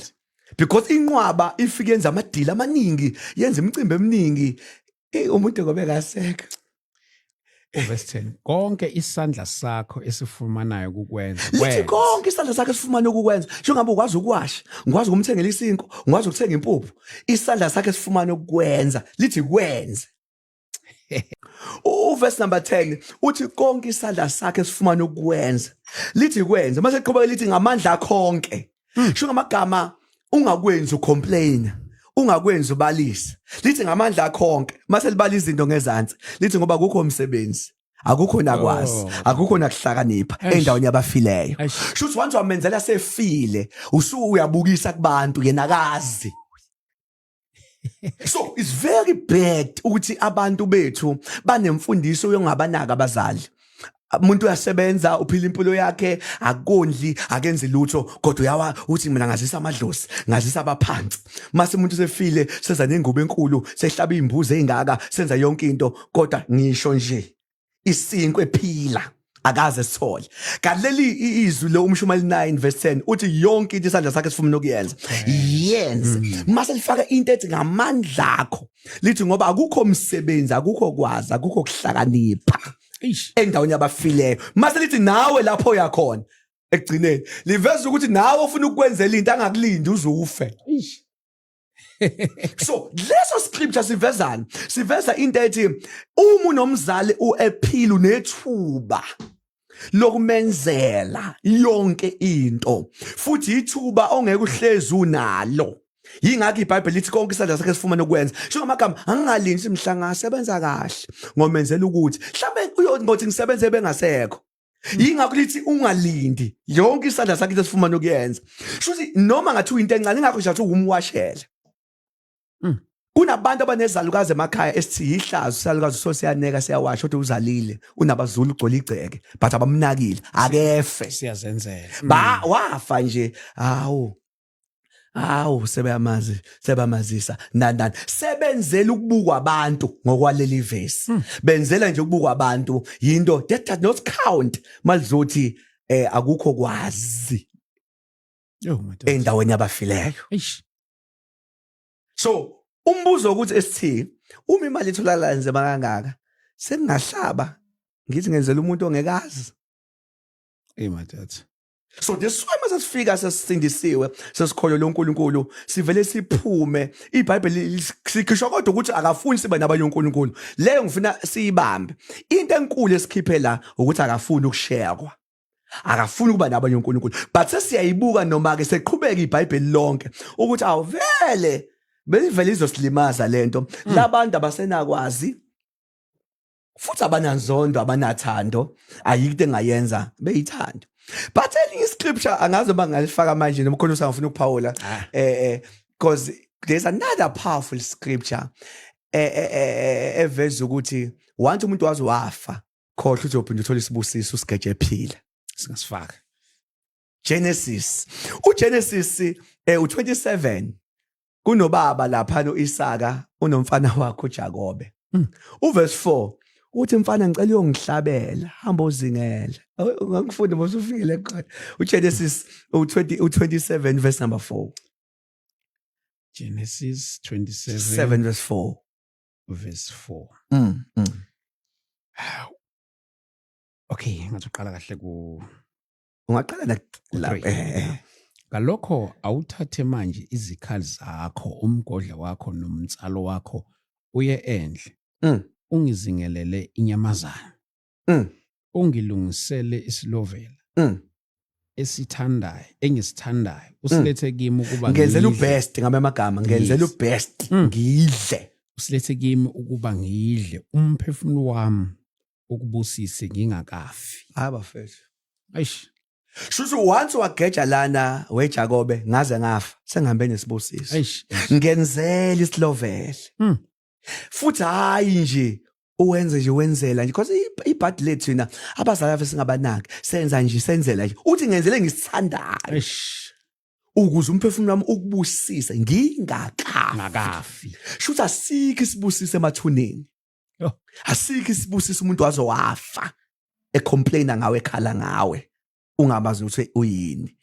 Because inqwaba ifike yenza amadili amaningi, yenza imicimbi eminingi. Umuntu ngoba engasekho. Verse 10, konke isandla sakho esifumanayo kukwenza, Lithi kwenze. konke isandla sakho esifumana ukukwenza. Njengoba ukwazi ukuwasha, ngikwazi ukumthengela isinkwa, ngikwazi ukuthenga impuphu. Isandla sakho esifumana ukukwenza, lithi kwenze. Uverse number 10 uthi konke isandla sakhe esifumana ukukwenza, lithi kwenze. Mase qhubeka lithi ngamandla akho onke. Sho ngamagama ungakwenzi ucomplain, ungakwenzi ubalisa. Lithi ngamandla akho onke. Mase libala izinto ngezansi, lithi ngoba akukho umsebenzi, akukho nakwazi, akukho nakuhlakanipha endaweni yabafileyo. Sho ukuthi once wamenzela sefile, usuke uyabukisa kubantu, yena akazi. So it's very bad ukuthi abantu bethu banemfundiso yongabanaka abazali. Umuntu uyasebenza, uphila impilo yakhe, akondli, akenzi lutho, kodwa uyawa uthi mina ngazisa amadlozi, ngazisa abaphansi. Mase umuntu sefile, seza nengubo enkulu, sehlaba izimbuzi ezingaka, senza yonke into, kodwa ngisho nje isinkwe ephila akaze sithole. Kanti leli izwi lo umshumayeli 9 verse 10 uthi yonke into isandla sakhe sifuna ukuyenza, yenze. Mase lifaka into ethi ngamandla akho, lithi ngoba akukho umsebenzi, akukho kwazi, akukho kuhlakanipha endaweni yabafileyo. Mase lithi nawe lapho uyakhona ekugcineni liveza ukuthi nawe ufuna ukukwenzela into angakulindi uze ufe. So leso scripture sivezani? Siveza into ethi uma unomzali uephila unethuba Lokumenzela yonke into, futhi ithuba ongeke uhlezi unalo. Yingakho iBhayibheli lithi konke isandla sakhe sifumana ukwenza. Sho ngamagama, angingalindi mhla ngasebenza kahle ngomenzela ukuthi mhlambe uyothi ngisebenze bengasekho. Yingakho lithi ungalindi, yonke isandla sakhe sifumana ukuyenza. Shuthi noma ngathi uyinto encane, ingakho nje athi umwashela. Kunabantu abanezalukazi emakhaya esithi yihlazo isalukazi, so siyaneka, siyawasha, kodwa uzalile, unabazulu, ugcwele igceke, but abamnakile, akefe. Siyazenzela. Ba wafa nje, hawu hawu, sebeyamazi, sebamazisa nani nani, sebenzela ukubukwa abantu ngokwaleli verse. Benzela nje ukubukwa abantu, yinto that does not count malizothi akukho kwazi Yo madoda. Endaweni yabafileyo. Eish. So umbuzo ukuthi esithi uma imali itholakala nzima kangaka, sengingahlaba ngithi ngenzela umuntu ongekazi? Hey madoda. So this why mase sifika sesisindisiwe, sesikholwe loNkulunkulu, sivele siphume. IBhayibheli sikhishwa kodwa ukuthi akafuni sibe nabanye uNkulunkulu. Leyo ngifuna siyibambe. Into enkulu esikhiphe la ukuthi akafuni ukushekwa, akafuni ukuba nabanye uNkulunkulu, but sesiyayibuka noma ke seqhubeka iBhayibheli lonke ukuthi awuvele belivele izosilimaza lento. Labantu abasenakwazi futhi abananzondo, abanathando, ayikho into engayenza beyithanda. But elinye iscripture angazi uma ngalifaka manje noma khona usangafuna ukuphawula. Ah. Because there's another powerful scripture eveza ukuthi once umuntu waze wafa, khohlwa uzophinda uthola isibusiso usigeje ephila. Singasifaka. Genesis, uGenesis u27, kunobaba lapha noIsaka, unomfana wakhe uJakobe. Uverse 4 uthi, "Mfana, ngicela uyongihlabela, hamba uzingela." Ungangifunda mase ufikile khona, uGenesis u20 u27 verse number 4. Genesis 27 7 verse 4. Verse 4. Okay, ngathi uqala kahle ku Ungaqala la la. Three. Ngalokho awuthathe manje izikhali zakho, umgodla wakho nomnsalo wakho, uye endle. Ungizingelele inyamazana. Ungilungisele isilovela esithandayo, engisithandayo. Usilethe kimi ukuba Ngenzela ngidle. Ubest ngamanye amagama, ngenzela ubest, ngidle. Usilethe kimi ukuba ngidle, umphefumulo wami ukubusise ngingakafi. Hayi bafethu. Eish. Shuthi once wageja lana weJakobe, ngaze ngafa sengihambe nesibusiso. Eish. Ngenzela isilovele. Futhi hayi nje uwenze nje, wenzela nje, because ibhadi lethu thina abazali ave singabanaki, senza nje, senzela nje. Uthi ngenzele ngisithandayo ukuze umphefumulo wami ukubusise ngingakafi. Ngakafi. Shuthi asikho isibusiso emathuneni. Yo. Asikho isibusiso umuntu waze wafa ecomplaina ngawe, ekhala ngawe, ungabazi ukuthi uyini.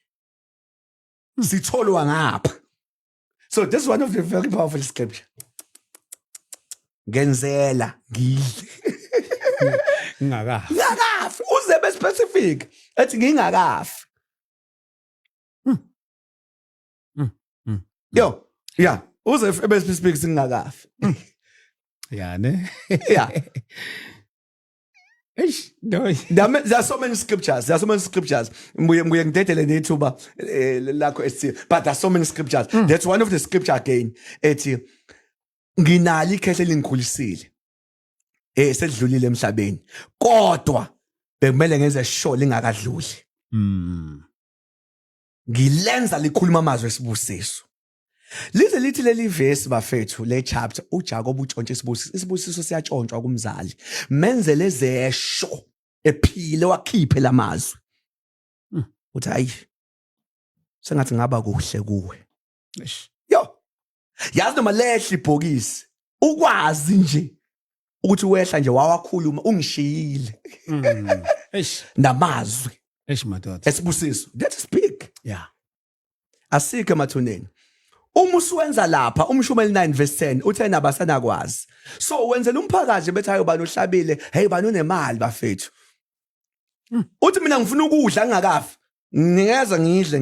Sitholwa ngapha. So this is one of the very powerful scripture, ngenzela ngidle Ngingakafi. Ngingakafi. Uze be specific, ethi ngingakafi. Yo, yeah, uze ebe specific, singakafi. Ya ne. Yeah. Eish, no. There are so many scriptures. There are so many scriptures. Ngibuye ngidedele nethuba lakho esithi, but there are so many scriptures. That's one of the scripture again. Ethi nginalo ikhehle lingikhulisile. Sedlulile emhlabeni. Kodwa bekumele ngenze sure lingakadluli. Ngilenza likhuluma amazwi esibusiso. Lize lithi leli verse bafethu, le chapter, uJakob utshontsha isibusiso. Isibusiso siyatshontshwa kumzali. Menzele zesho ephile wakhiphe lamazwi. Uthi hayi, sengathi ngaba kuhle kuwe. Eish. Yo. Yazi noma lehla ibhokisi, ukwazi nje ukuthi wehla nje wawakhuluma, ungishiyile Eish. namazwi Eish madoda. esibusiso. That is big. Asikho emathuneni. Uma usuwenza lapha, umshumeli 9 verse 10 uthe nabasanakwazi. So wenzela umphakathi bethi, "Hayi, bani uhlabile, hey, bani unemali bafethu." Uthi mina ngifuna ukudla ngingakafi, ngiyeza ngidle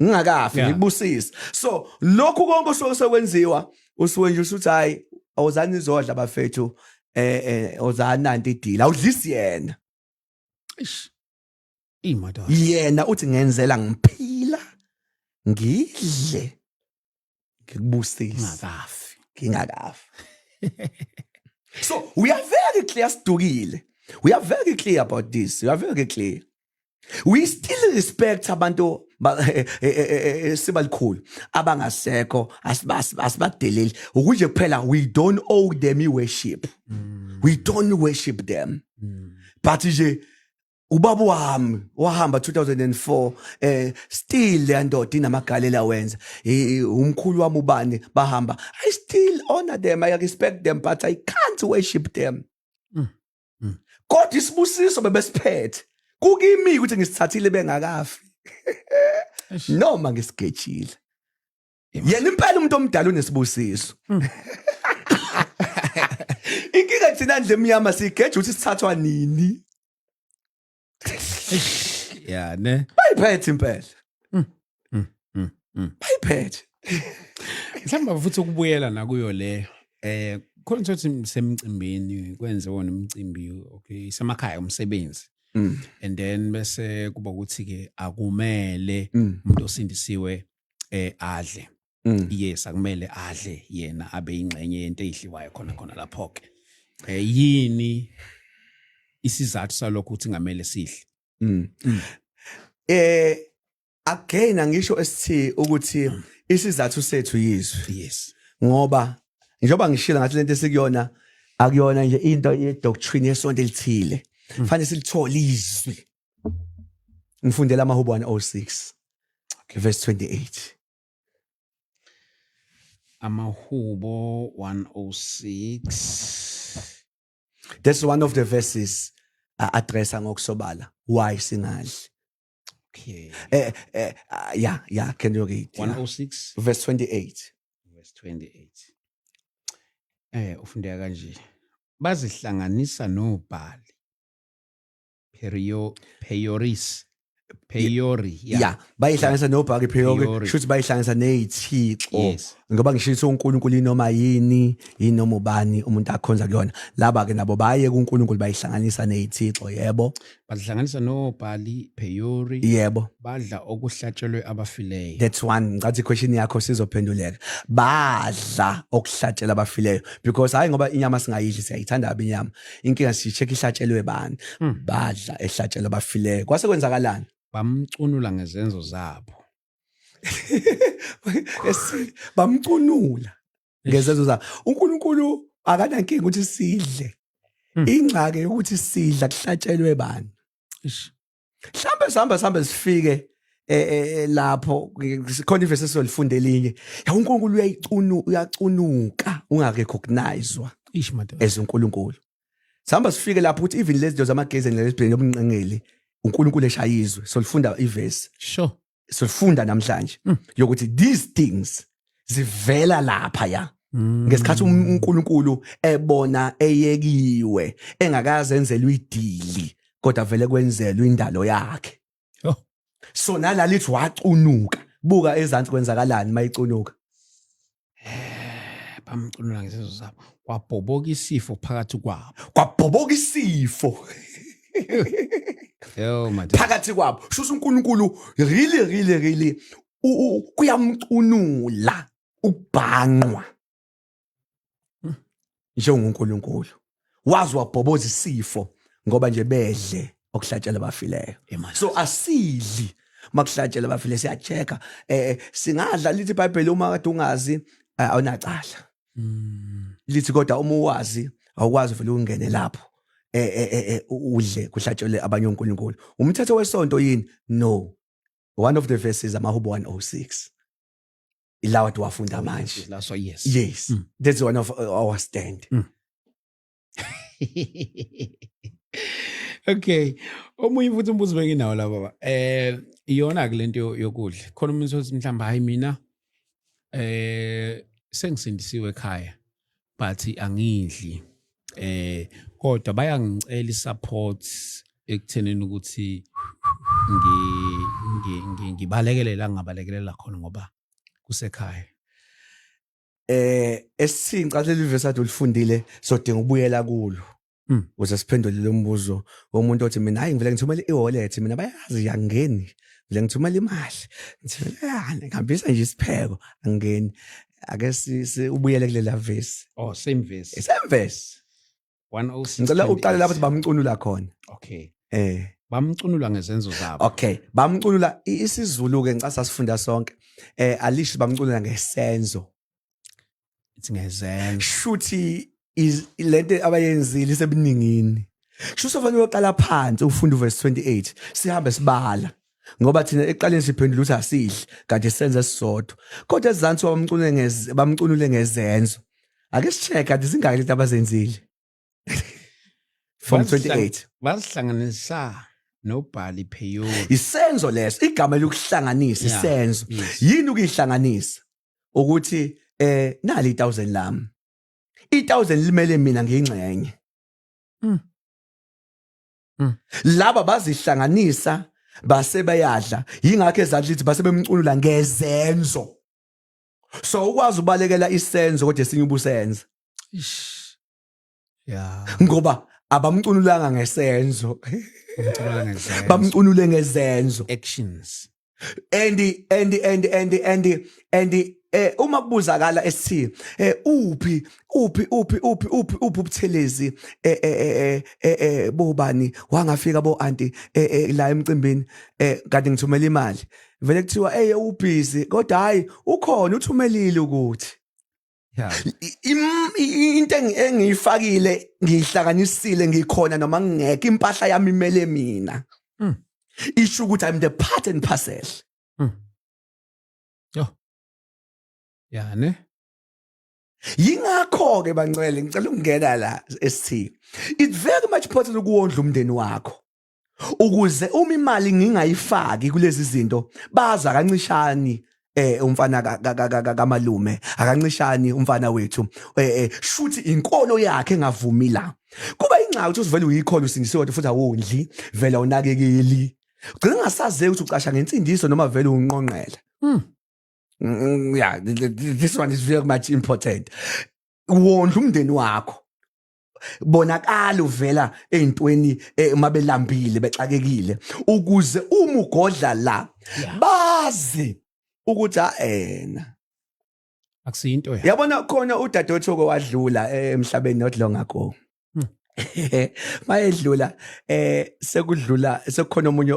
ngingakafi, ngikubusise. So lokhu konke osuke sekwenziwa, usuke nje usuthi, "Hayi, awuzani izodla bafethu, ozani nanti idila," awudlisi yena. Eish. Imadoda. Yena uthi ngenzela ngiphila, ngidle, ngikubusise. Ngakafi. Ngingakafi. So we are very clear, sidukile. We are very clear about this. We are very clear. We still respect abantu sibalikhulu abangasekho, asibadeleli ukuje kuphela. We don't owe them i-worship. We don't worship them. But nje ubaba wami wahamba 2004, still le ndoda inamagalela wenza. Umkhulu wami ubani bahamba, I still honor them, I respect them, but I can't worship them. Kodwa isibusiso bebesiphethe kukimi ukuthi ngisithathile bengakafi noma ngisigejile. Yena impela umuntu omdala unesibusiso. Inkinga thina ndle emnyama sigeja ukuthi sithathwa nini. Yeah, ne. Bayiphethe impela. Bayiphethe. Mhlawumbe futhi ukubuyela nakuyo le, khona ukuthi semcimbini kwenziwa nomcimbi, okay, semakhaya umsebenzi. And then bese kuba ukuthi ke akumele umuntu osindisiwe adle. Yes, akumele adle yena, abe ingxenye yento eyidliwayo khona khona lapho ke. Yini isizathu salokho ukuthi ngamele sidle? Again angisho esithi ukuthi isizathu sethu yizwi. Ngoba njengoba ngishilo ngathi lento esikuyona akuyona nje into ye doctrine yesonto elithile. Fanele silithole izwi. Ngifundela amaHubo 106 verse 28. AmaHubo 106. That's one of the verses addressa ngokusobala why singadli. Yeah, can you read? Yeah. 106 verse 28. Verse 28. Ufundeka kanje. Bazihlanganisa noBhali. Perio, Peoris. Peori, yeah. Yeah, bayihlanganisa noBhali Peori, Peori. shuthi bayihlanganisa nezithixo. Ngoba ngisho ukuthi uNkulunkulu inoma yini, inoma ubani umuntu akhonza kuyona. Laba ke nabo baye kuNkulunkulu bayihlanganisa nezithixo, yebo. Bazihlanganisa noBhali Peori. Yebo. Badla okuhlatshelwe abafileyo. That's one. Ngathi question yakho sizophenduleka. Badla okuhlatshelwa abafileyo because hayi ngoba inyama singayidli, siyayithanda kabi inyama. Inkinga sicheck ihlatshelwe bani. Badla ehlatshelwe abafileyo. Kwase kwenzakalani? Bamcunula ngezenzo zabo. Bamcunula ngezenzo zabo. uNkulunkulu akanankinga ukuthi sidle. Ingxaki ukuthi sidla kuhlatshelwe bani. Mhlambe sihamba sihamba sifike lapho khona ivesi esizolifunda elinye. Ya, uNkulunkulu uyacunuka ungarecognizewa Ish madoda. as uNkulunkulu. Sihamba sifike lapho ukuthi even lezi zinto zamagezi nelesibheni yobunqengeli uNkulunkulu eshayizwe. Solifunda ivesi. Solifunda namhlanje yokuthi these things zivela lapha ya. Ngesikhathi uNkulunkulu ebona eyekiwe engakaze enzelwe idili kodwa vele kwenzelwe indalo yakhe. So nala lithi wacunuka. Buka ezansi kwenzakalani mayicunuka. Bamcunula ngesenzo zabo. Kwabhoboka isifo phakathi kwabo. Kwabhoboka isifo. Yo madoda. Phakathi kwabo. Shuthi uNkulunkulu really really really kuyamcunula ukubhanqwa. NjengoNkulunkulu. Wazi wabhoboza isifo ngoba nje bedle okuhlatshelwa abafileyo. Amen. So asidli makuhlatshelwa abafile, siyachecka. Singadla lithi iBhayibheli uma kade ungazi, awunacala. Lithi kodwa uma uwazi awukwazi vele ungene lapho. Udle kuhlatshelwe abanye oNkulunkulu. Umthetho wesonto yini? No. One of the verses amaHubo 106. Ilawa wafunda manje. Laso, yes. Yes. That's one of our stand. Okay. Omunye futhi umbuzo benginawo la baba. Iyona ke lento yokudla. Khona umuntu othi mhlamba hayi mina sengisindisiwe ekhaya but angidli. Kodwa bayangicela isupport ekuthenini ukuthi ngibalekele la ngabalekelela khona ngoba kusekhaya. Esicinca leli verse ade ulifundile sodinga ukubuyela kulo. Ukuze siphendule lo mbuzo womuntu othi, "Mina, hayi, ngivele ngithumele i-wallet, mina bayazi angingeni, vele ngithumela imali, ngithumela, ngihambisa nje isipheko, angingeni." Ake ubuyele kulela verse. Oh, same verse. Same verse. 106. Ngicela uqale lapho 28. bamcunula khona. Okay. Eh. Bamcunula ngezenzo zabo. Okay, bamcunula. IsiZulu ke ngicasa sifunda sonke, alisho bamcunula ngesenzo. Ithi ngezenzo. Shuthi lento abayenzile isebuningini. Shuthi ufanele uyoqala phansi ufunda uverse 28, sihambe sibala, ngoba thina ekuqaleni siphendula ukuthi asidli kanti senze sisodwa, kodwa ezansi bamcunule ngezenzo. Ake sicheck kanti zingaki lento abazenzile from 28. Bazihlanganisa noBhali Peyori. Isenzo leso, igama lokuhlanganisa. Isenzo. Yini ukuyihlanganisa? Ukuthi nali 1000 lami, i1000 limele mina ngiyingxenye. Laba bazihlanganisa base bayadla, yingakho ezandla lithi base bemcunula ngezenzo. So ukwazi ubalekela isenzo kodwa esinye ubusenza. Ish. Yeah. Ngoba abamcunulanga ngesenzo. Bamcunula ngezenzo. Bamcunule ngezenzo. Actions. And uma kubuzakala esithi uphi uphi uphi uphi uphi uphi uButhelezi, bobani wangafika, bo auntie, la emcimbini, kanti ngithumela imali, vele kuthiwa hey, ubusy, kodwa hayi, ukhona, uthumelile ukuthi into engiyifakile, ngiyihlanganisile, ngikhona noma ngingekho, impahla yami imele mina. Isho ukuthi I'm the part and parcel. Yo. Yeah, ne? Yingakho ke bancwele, ngicela ukungena la esithi it's very much important ukuwondla umndeni wakho, ukuze uma imali ngingayifaki kulezi zinto, baza kancishani umfana kamalume, akancishani umfana wethu, shuthi inkolo yakhe engavumi la. Kuba ingxaki ukuthi usivele uyikhona, usindisiwe, kodwa futhi awondli, vele awunakekeli, ugcina ungasazeki ukuthi ucasha ngensindiso noma vele unqonqela. Yeah, this one is very much important. Wondla umndeni wakho, bonakala uvela ey'ntweni, uma belambile, bexakekile, ukuze uma ugodla la bazi ukuthi ena Akusiyinto ya. Yabona, khona udadewethu wadlula emhlabeni not long ago. Mayedlula, sekudlula, sekukhona omunye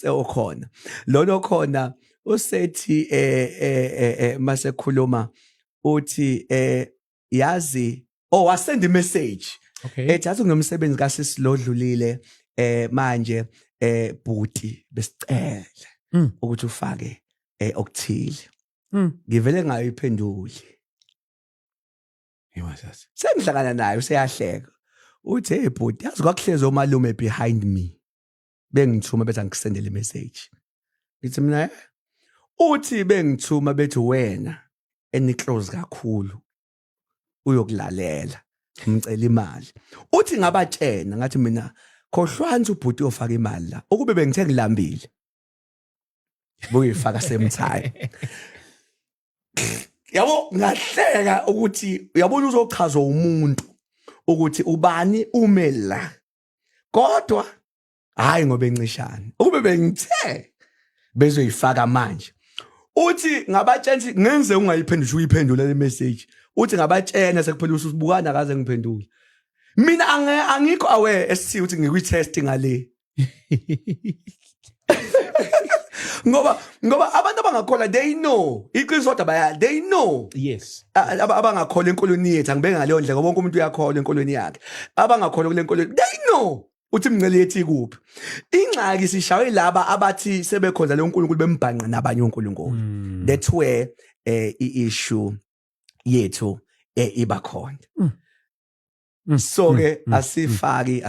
okhona, lona okhona usethi masekhuluma uthi yazi, oh, wasend message ethi, "Yazi, kunomsebenzi kasisi lodlulile, manje bhuti, besicela ukuthi ufake okuthile." Ngivele ngayiphenduli. Yebo sasa. Sengihlangana naye, useyahleka, uthi, "Hey bhuti, yazi kwakuhlezi omalume behind me, bengithuma bethi angikusendele message." Ngithi mina, "Eh?" Uthi, "Bengithuma bethi wena eniclose kakhulu uyokulalela, ngicela imali." Uthi, "Ngabatshena ngathi mina, khohlwani ubhuti uyofaka imali la, ukube bengithe ngilambile buyifaka same time." Yabo, ngahleka ukuthi uyabona uzochaza umuntu ukuthi ubani ume la, kodwa hayi, ngoba encishana, ukube bengithe bezoyifaka manje. Uthi, "Ngabatshela ukuthi ngenze ungayiphenduli, uyiphendula le message." Uthi, "Ngabatshena sekuphela usubukana, akaze ngiphendule mina." Angikho aware esithi ukuthi ngikwi-test ngale, ngoba abantu abangakholwa, they know iqiniso, kodwa baya, they know. Abangakholwa enkolweni yethu, angibeke ngaleyo ndlela, ngoba wonke umuntu uyakholwa enkolweni yakhe. Abangakholwa kule nkolo, they know uthi imingcele yethu ikuphi. Ingxaki sishawe laba abathi sebekhonza le uNkulunkulu, bembhanqa nabanye onkulunkulu. That's where i-issue yethu iba khona. So ke asifaki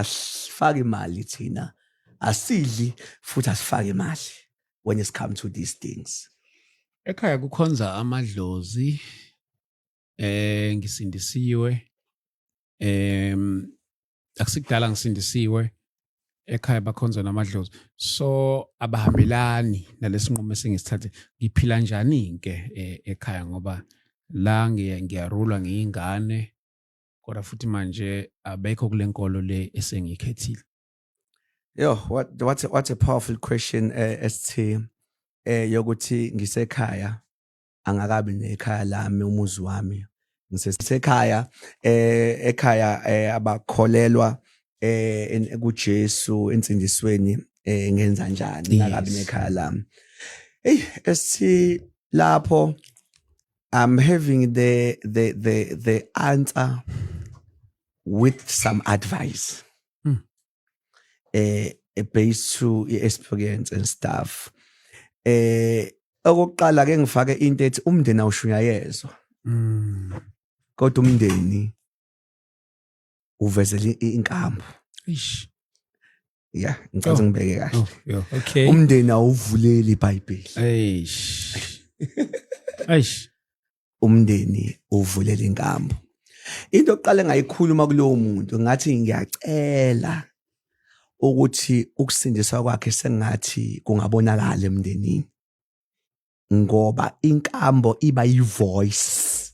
imali thina, asidli futhi asifaki imali when it's come to these things. Ekhaya kukhonza amadlozi, ngisindisiwe, akusikudala ngisindisiwe, ekhaya bakhonza namadlozi, so abahambelani nalesinqumo esengisithathe. Ngiphila njani ke ekhaya, ngoba la ngiyarulwa, ngiyingane? Kodwa futhi manje abekho kule nkolo le esengiyikhethile. Yo, what a powerful question, ST, yokuthi ngisekhaya, angakabi nekhaya lami, umuzi wami, ngisekhaya, ekhaya abakholelwa kuJesu, ensindisweni, ngenza njani ngakabi nekhaya lami? Hey ST, lapho I'm having the answer with some advice based to experience and stuff. Okokuqala ke, ngifake into ethi umndeni awushunyayezwa, kodwa umndeni uvezela inkambo. Eish. Yeah, ngicela ngibeke kahle. Oh, yo. Okay. Umndeni awuvuleli iBhayibheli. Eish. Eish. Umndeni uvulela inkambo. Into yokuqala engayikhuluma kulowo muntu, ngathi ngiyacela ukuthi ukusindiswa kwakhe sengathi kungabonakala emndenini, ngoba inkambo iba yi-voice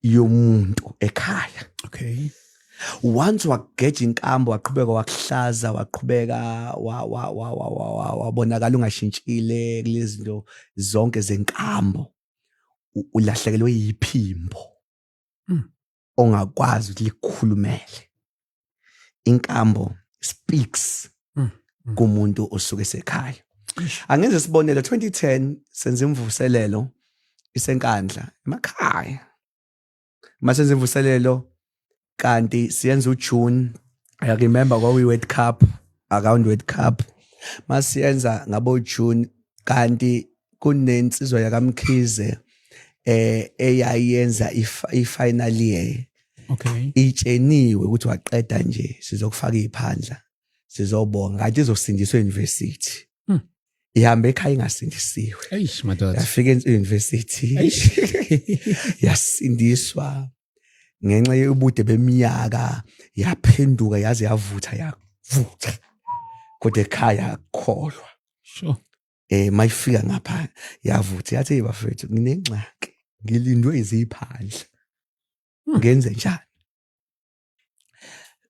yomuntu ekhaya. Once wageja inkambo, waqhubeka wakuhlaza, waqhubeka wabonakala ungashintshile kulezi zinto zonke zenkambo, ulahlekelwe yiphimbo ongakwazi ukuthi likukhulumele. Inkambo speaks kumuntu osuke sekhaya. Angenze isibonelo, 2010 senza imvuselelo iseNkandla emakhaya. Masenza imvuselelo kanti siyenza uJune, I remember kwakuyi World Cup, around World Cup. Masiyenza ngabo June, kanti kunensizwa yakaMkhize eyayenza i-final year, itsheniwe ukuthi waqeda nje sizokufaka iphandla, sizobonga, kanti izosindiswa e-university. Ihambe ekhaya ingasindisiwe. Eish madoda. Yafika e-university, Eish. yasindiswa ngenxa yobude beminyaka, yaphenduka, yaze yavutha, yavutha, kodwa ekhaya akukholwa. Mayifika ngapha yavutha, yathi, "Hey bafethu, nginengxaki, ngilindwe iziphandla, ngenze njani?"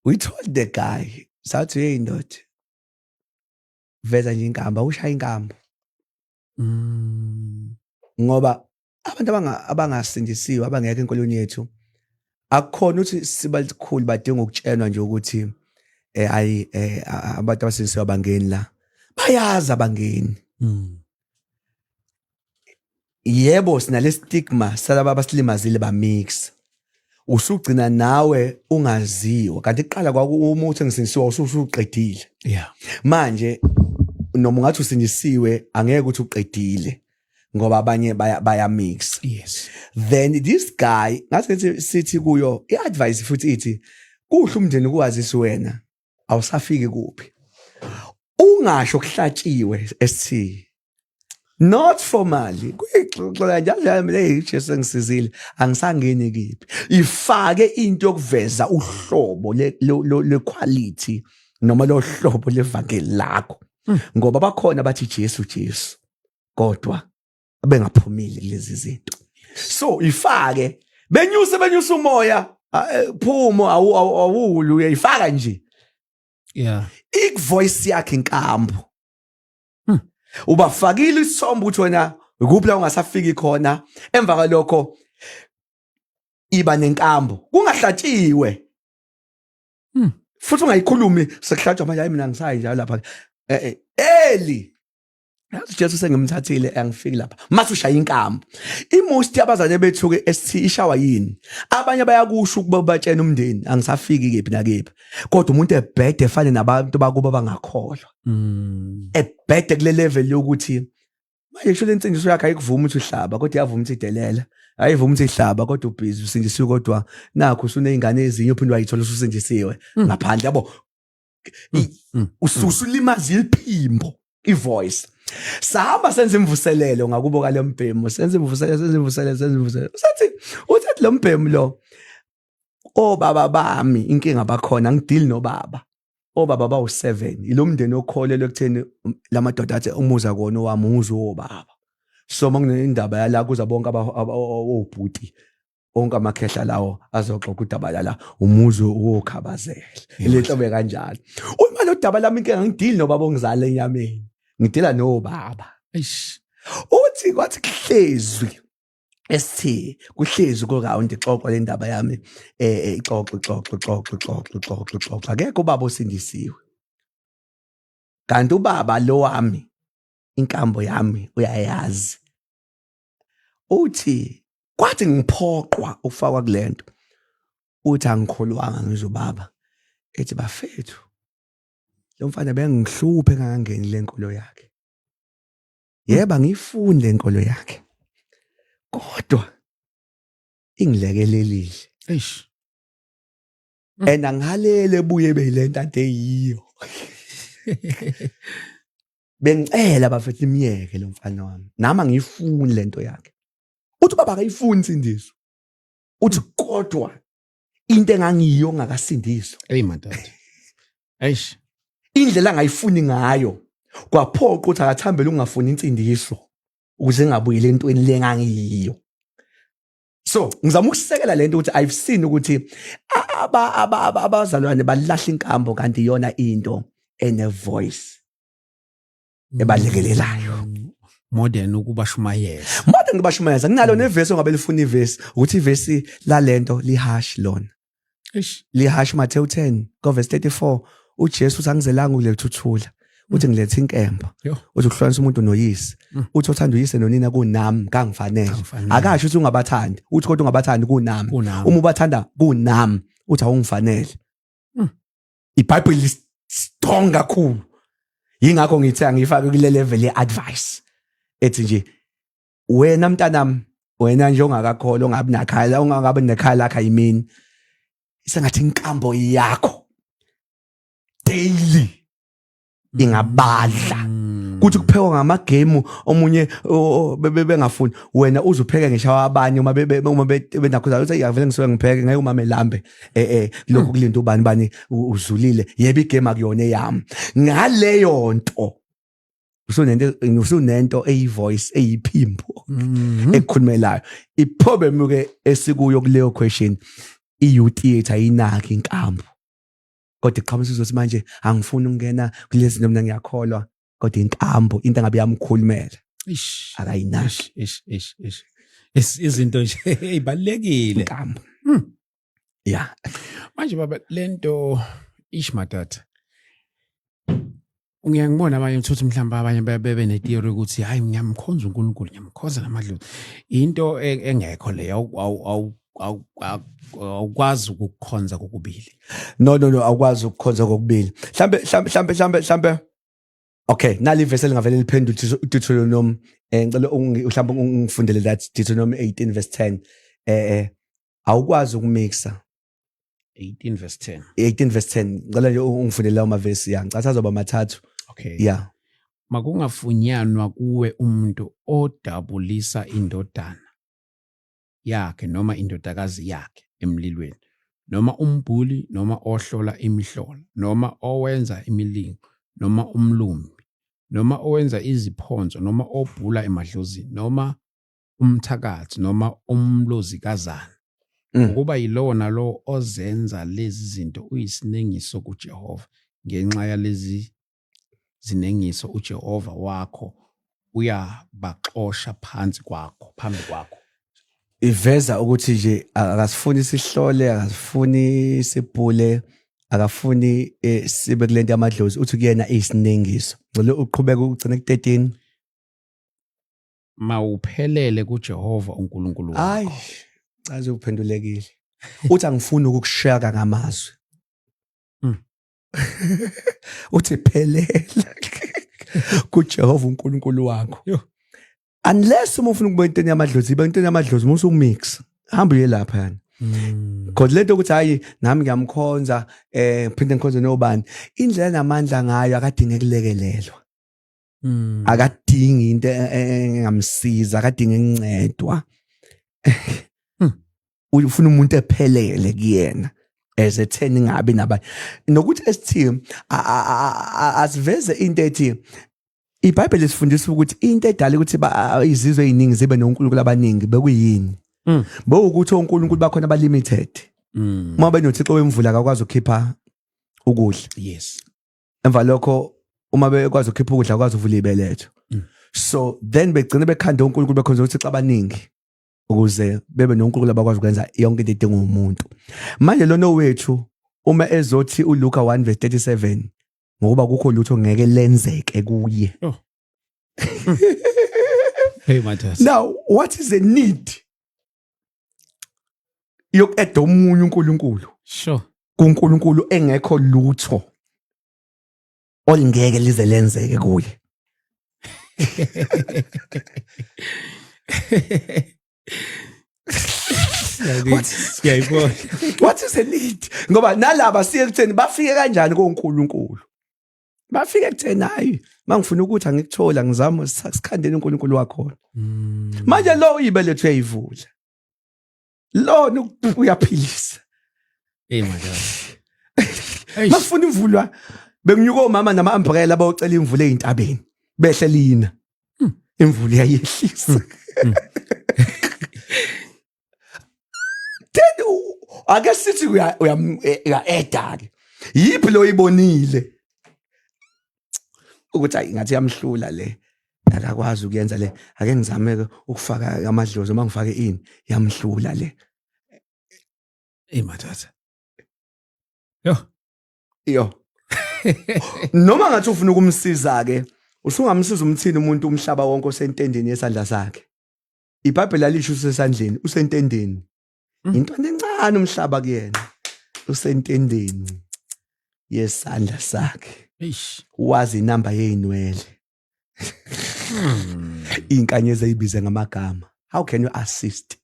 We told the guy, sathi, "Hey ndoda, veza nje inkamba, ushaya inkambo." Ngoba abantu abangasindisiwe, abangekho enkolweni yethu, akukhona ukuthi sibalikhulu badinga ukutshelwa nje ukuthi ayi, abantu abasindisiwe abangeni la. Bayazi abangeni. Yebo, sinale stigma salaba abasilimazile, bamix, usugcina nawe ungaziwa, kanti kuqala kwaku uma uthi ngisindisiwe usuqedile. Manje noma ungathi usindisiwe, angeke ukuthi uqedile, ngoba abanye baya mix. Then this guy, ngathi ngithi sithi kuyo i-advice futhi ithi kuhle umndeni kuwazisi wena awusafiki kuphi, ungasho kuhlatshiwe ST, not formally, kuyixoxela njalo nje, "Hey, Jesu engisizile, angisangeni kiphi." Ifake into yokuveza uhlobo le quality noma lo hlobo levangeli lakho, ngoba bakhona bathi Jesu Jesu kodwa bengaphumile kulezi zinto. So ifake, benyuse benyuse umoya, phumo awulu, uyayifaka nje ik-voice yakhe inkambo. Ubafakile isithombe ukuthi wena ukuphi la ungasafiki khona. Emva kwalokho iba nenkambo kungahlatshiwe, futhi ungayikhulumi sekuhlatshwa manje, "Hayi, mina ngisayi njalo lapha." Eli yazi Jesu sengimthathile, angifiki lapha. Mase ushaya inkambo. I-most yabazane bethu ke ST ishawa yini? Abanye bayakusho ukuba batshena umndeni angisafiki kephi nakephi, kodwa umuntu ebhede efane nabantu bakubo bangakholwa, ebhede kule level yokuthi manje kusho lensindiso yakhe ayikuvuma ukuthi uhlaba, kodwa iyavuma ukuthi idelela, ayivuma ukuthi ihlaba, kodwa ubhizi usindisiwe, kodwa nakho usuneyingane ezinye uphinde wayithola ususindisiwe ngaphandle, yabo. Usulimaza iphimbo, ivoice. Sahamba senza imvuselelo ngakubo kale mbhemu, senza imvuselelo, senza imvuselelo, senza imvuselelo. Sathi uthathi lo mbhemu lo, obaba bami inkinga bakhona, angidili nobaba, obaba bawu7, ilo mndeni okholelwa ekutheni lamadoda athi umuza kona owami, umuzi wobaba. So makunendaba yala kuza bonke obhuti. Onke amakhehla lawo azoxoxa udaba lala umuzi wokhabazela. Le hlobo kanjalo. Uma lo daba lami inkinga, ngidili nobaba ongizala enyameni, ngidila nobaba. Eish. Uthi kwathi kuhlezwi esithi kuhlezi ku round, ixoxwa le ndaba yami, ixoxo ixoxo ixoxo ixoxo ixoxo ixoxo, akekho ubaba osindisiwe, kanti ubaba lo wami inkambo yami uyayazi. Uthi kwathi ngiphoqwa ukufakwa kulento, uthi angikholwanga, ngizwe ubaba ethi, "Bafethu, lo mfana bengihluphe engakangeni lenkolo yakhe. Yebo, angiyifuni lenkolo yakhe, kodwa ingilekelelile." Eish. And angihalele ebuye beyilento ade yiyo. Bengicela bafethu, imiyeke lo mfana wami, nami angiyifuni lento yakhe. Uthi ubaba akayifuni insindiso, uthi kodwa into engangiyo ngakasindiswa, Hey madoda. Eish. Indlela angayifuni ngayo kwaphoqa ukuthi akathambele ukungafuni insindiso ukuze ngabuyele entweni lengangiyiyo. So ngizama ukusekela lento ukuthi I've seen ukuthi abazalwane balahla inkambo, kanti iyona into ene voice ebalekelelayo. More than ukubashumayeza. More than kubashumayeza. Kunalo nevesi ongabe lifuna ivesi, ukuthi ivesi lalento lihash lona. Eish. Lihash Matthew 10 go verse 34. UJesu uthi, "Angizelanga ukuletha uthula," uthi, "ngiletha inkemba." Yo. Uthi ukuhlukanisa umuntu noyise. Uthi othanda uyise nonina kunami kangifanele. Kangifanele. Akasho ukuthi ungabathandi, uthi kodwa ungabathandi kunami. Kunami. Uma ubathanda kunami, uthi awungifanele. IBhayibheli is strong kakhulu, yingakho ngithi angifake kule level ye advice ethi nje, wena mntanami, wena nje ongakakholwa, ongabi nakhaya, ongangabi nekhaya lakho, I mean, sengathi inkambo yakho daily ingabadla. Kuthi kuphekwa ngamagemu omunye bengafuni, wena uzupheke ngisho abanye uma benakho uthi ngiyavele ngisuke ngipheke, ngeke umame lambe, lokhu kulinda ubani bani uzulile. Yebo, igame akuyona eyami. Ngaleyo nto usunento eyi voice, eyiphimbo ekukhulumelayo. Iproblem ke esikuyo kuleyo question, i-youth yethu ayinaki inkambo, kodwa iqhamuka uzothi manje angifuni ukungena kulezi zinto, mina ngiyakholwa, kodwa inkambo, into engabe yamkhulumela, Ish. akayinaki. Ish, ish, ish. Izinto nje ezibalekile. Inkambo. Yeah. Manje baba, lento, ish madoda. Ngiya ngibona abanye ukuthi mhlawumbe abanye bebe ne-theory ukuthi hayi, ngiyamkhonza uNkulunkulu, ngiyamkhonza namadlozi. Into engekho leyo, awukwazi ukukhonza kokubili. No, no, no, awukwazi ukukhonza kokubili. Mhlambe, okay, nali ivesi elingavele liphendule, Deuteronomy, ngicela mhlambe ungifundele that, Deuteronomy 18 verse 10. Awukwazi ukumixa. 18 verse 10. 18 verse 10, ngicela nje ungifundele lawo mavesi, ya, ngicatha azoba mathathu. Okay. Yeah. Makungafunyanwa kuwe umuntu odabulisa indodana yakhe noma indodakazi yakhe emlilweni, noma umbhuli, noma ohlola imihlola, noma owenza imilingo, noma umlumbi, noma owenza iziphonso, noma obhula emadlozini, noma umthakathi, noma umlozikazana. Ukuba yilowo nalowo ozenza lezi zinto uyisinengiso kuJehova. Ngenxa yalezi zinengiso uJehova wakho uyabaxosha phansi kwakho, phambi kwakho. Iveza ukuthi nje akasifuni sihlole, akasifuni sibhule, akafuni sibe kulento yamadlozi. Uthi kuyena isinengiso. Ngicela uqhubeke ugcine ku-13. Mawuphelele kuJehova uNkulunkulu Hayi, wakho. Chaze uphendulekile. Uthi angifuni ukukushaka ngamazwi. Uthi phelela kuJehova uNkulunkulu wakho. Yo. Unless uma ufuna ukuba intweni yamadlozi, iba intweni yamadlozi, musu mix. Hamba uye lapha yani. Kodwa lento ukuthi hayi, nami ngiyamkhonza, ngiphinde ngikhonze nobani. Indlela namandla ngayo, akadinge kulekelelwa. Akadingi into engamsiza, akadingi incedwa. Ufuna umuntu ephelele kuyena as a 10, ngabe nabanye nokuthi esithi asiveze into ethi iBhayibheli lisifundisa ukuthi into edala ukuthi izizwe eziningi zibe noNkulunkulu abaningi bekuyini. Bowukuthi onkulunkulu bakhona ba limited. Uma benothixo wemvula akakwazi ukukhipha ukudla. Emva lokho uma bekwazi ukukhipha ukudla akwazi ukuvula ibeletho. So then begcina bekhanda onkulunkulu bekhonza uthixo abaningi ukuze bebe nonkulunkulu abakwazi ukwenza yonke into edingwa umuntu. Manje lona wethu uma ezothi uLuka 1:37 ngokuba kukho lutho ngeke lenzeke kuye. Oh. Hey madoda. Now what is the need yoku-eda omunye uNkulunkulu? kuNkulunkulu engekho lutho olingeke lize lenzeke kuye. Ngiyayibona. What is the need? Ngoba nalaba siye ekutheni bafike kanjani koNkulunkulu? Bafike ekutheni hayi mangifuna ukuthi angikuthola ngizama sikhandeni uNkulunkulu wakhona. Manje lo uyibelethu uyayivula. Lona uyaphilisa. Hey madoda. Masifuna imvula bekunyuka omama nama umbrella bayocela imvula ezintabeni behle lina. Imvula iyayehlisa. Then ake sithi uya uya ke. Yiphi lo ibonile ukuthi ayi ngathi yamhlula le, akakwazi ukuyenza le, ake ngizame ke ukufaka amadlozi, uma ngifake ini yamhlula le. Hey madoda. Yo. Yo. Noma ngathi ufuna ukumsiza ke, usungamsiza umthini umuntu umhlaba wonke osentendeni yesandla sakhe? IBhayibheli alisho usesandleni, usentendeni. Into encane umhlaba kuyena, usentendeni yesandla sakhe. Eish. Wazi inamba yezinwele. Inkanyezi eyibize ngamagama. How can you assist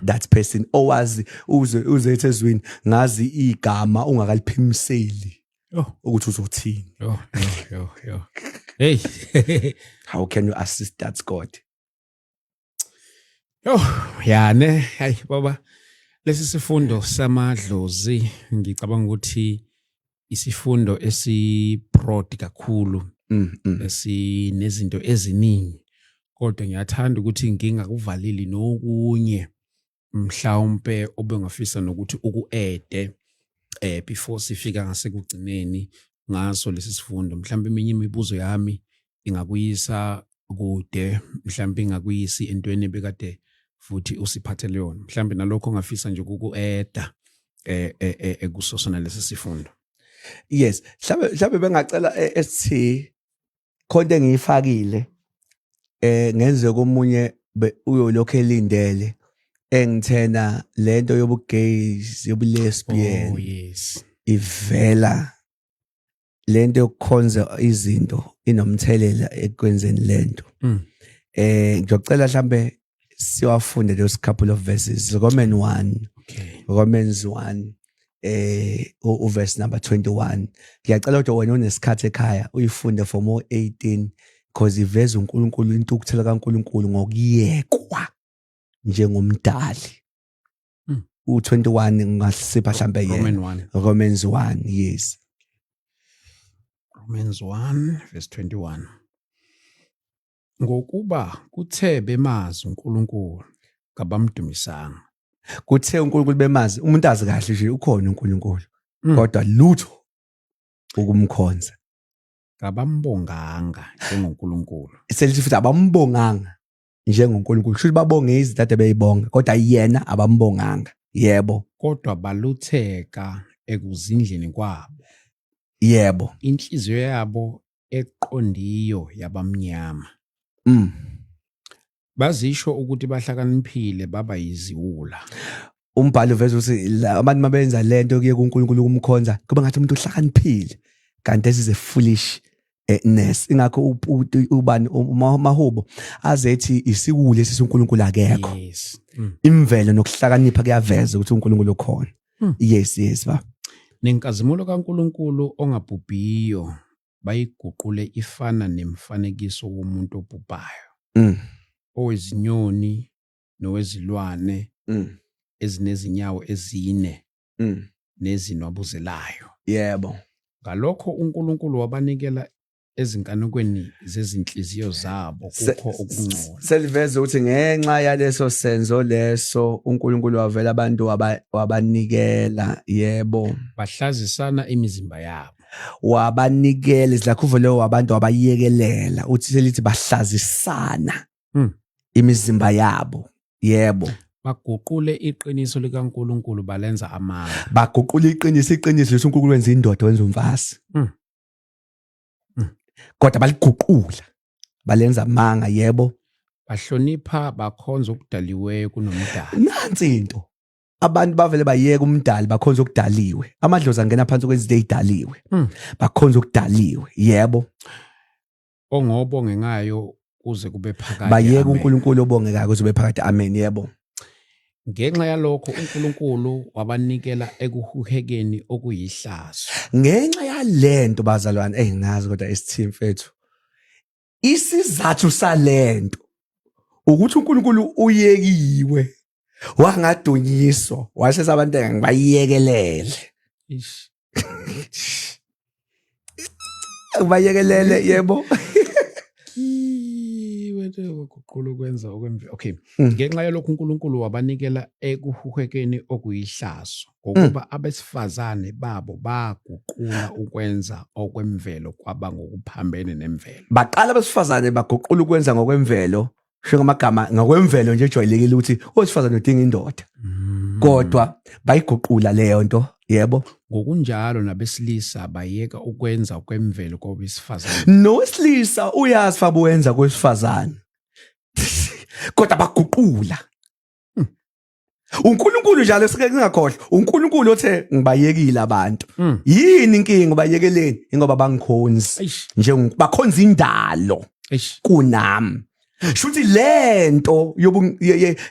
that person owazi uze uzethe ezwini ngazi igama ungakaliphimiseli ukuthi uzothini? Yo yo yo yo. Hey. How can you assist that God? Yo, yane, hayi baba, lesi sifundo samadlozi ngicabanga ukuthi isifundo esi broad kakhulu esinezinto eziningi, kodwa ngiyathanda ukuthi ngingakuvaleli nokunye mhlawumbe obengafisa nokuthi uku-ede before sifika ngasekugcineni ngaso lesi sifundo. Mhlawumbe eminye imibuzo yami ingakuyisa kude, mhlawumbe ingakuyisi entweni ebekade futhi usiphathele yona, mhlawumbe nalokho ongafisa nje ukuku-eda kuso sona lesi sifundo. Yes, mhlawumbe bengacela esithi khonto engiyifakile ngenze komunye uyolokhu elindele engithena lento yobugays, yobulesbian. Oh yes. Ivela lento yokukhonza izinto inomthelela ekwenzeni lento. Ngiyocela mhlambe siwafunde those couple of verses. Romans 1. Okay. Romans 1 uverse number 21. Ngiyacela ukuthi wena unesikhathi ekhaya uyifunde for more 18 because iveza uNkulunkulu, intukuthelo kaNkulunkulu ngokuyekwa njengomdali. U21 ngingasipha mhlambe yena. Romans 1. Romans 1, yes. Romans 1 verse 21. Ngokuba kuthe bemazi uNkulunkulu kabamdumisanga. Kuthe uNkulunkulu bemazi, umuntu azi kahle nje ukhona uNkulunkulu. Kodwa lutho ukumkhonza. Kabambonganga njengoNkulunkulu. Selithi futhi abambonganga njengoNkulunkulu. Kusho ukuthi babonge izinto ade beyibonga, kodwa yena abambonganga. Yebo. Kodwa balutheka ekuzindleni kwabo. Yebo. Inhliziyo yabo eqondiyo yabamnyama. Bazisho ukuthi bahlakaniphile baba yiziwula. Umbhalo uveza ukuthi abantu mabenza lento kuye kuNkulunkulu ukumkhonza kuba ngathi umuntu uhlakaniphile, kanti this is a foolish ness. Ingakho ubani uMahubo azethi isiwule sisi uNkulunkulu akekho. Yes. Imvelo nokuhlakanipha kuyaveza ukuthi uNkulunkulu ukhona. Yes, yes ba. Nenkazimulo kaNkulunkulu ongabhubhiyo bayiguqule ifana nemfanekiso womuntu obhubhayo. Owezinyoni nowezilwane ezinezinyawo ezine nezinwabuzelayo. Yebo. Ngalokho uNkulunkulu wabanikela Ezinkanukweni zezinhliziyo zabo kukho ukungcola. Seliveza ukuthi ngenxa yaleso senzo leso uNkulunkulu wavela abantu wabanikela, yebo. Bahlazisana imizimba yabo. Wabanikela izilakhuvo leyo wabantu wabayekelela, uthi selithi bahlazisana imizimba yabo, yebo. Baguqule iqiniso likaNkulunkulu balenza amanga. Baguqula iqiniso, iqiniso lithi uNkulunkulu wenza indoda, wenza umfazi. Kodwa baliguqula balenza amanga, yebo. Bahlonipha bakhonza okudaliweyo kunomdali. Nansi into, abantu bavele bayeka umdali bakhonza okudaliwe. Amadlozi angena phansi kwezinto ezidaliwe. Bakhonza okudaliwe, yebo. Ongobongekayo kuze kube phakade. Bayeka uNkulunkulu obongekayo kuze kube phakade, amen, yebo. Ngenxa yalokho uNkulunkulu wabanikela ekuhuhekeni okuyihlazo. Ngenxa yalento bazalwane, ngazi kodwa isithini mfethu. Isizathu salento ukuthi uNkulunkulu uyekiwe wangadunyiswa, washesa abantu ngibayekelele. Ish. Ubayekelele, yebo. Guqula ukwenza okwemvelo. Okay. Ngenxa yalokho uNkulunkulu wabanikela ekuhuhekeni okuyihlazo, ngokuba abesifazane babo baguqula ukwenza okwemvelo kwaba ngokuphambene nemvelo. Baqala abesifazane baguqula ukwenza ngokwemvelo, sho ngamagama ngokwemvelo nje ejwayelekile ukuthi owesifazane udinga indoda. Kodwa bayiguqula leyo nto, yebo. Ngokunjalo nabesilisa bayeka ukwenza kwemvelo kwabesifazane. Nowesilisa uyazi fabe wenza kwesifazane. Kodwa baguqula. uNkulunkulu njalo sike ngingakhohlwa, uNkulunkulu othe ngibayekile abantu. Yini inkinga bayekeleni? Ingoba bangikhonzi. Nje bakhonza indalo kunami. Shuthi lento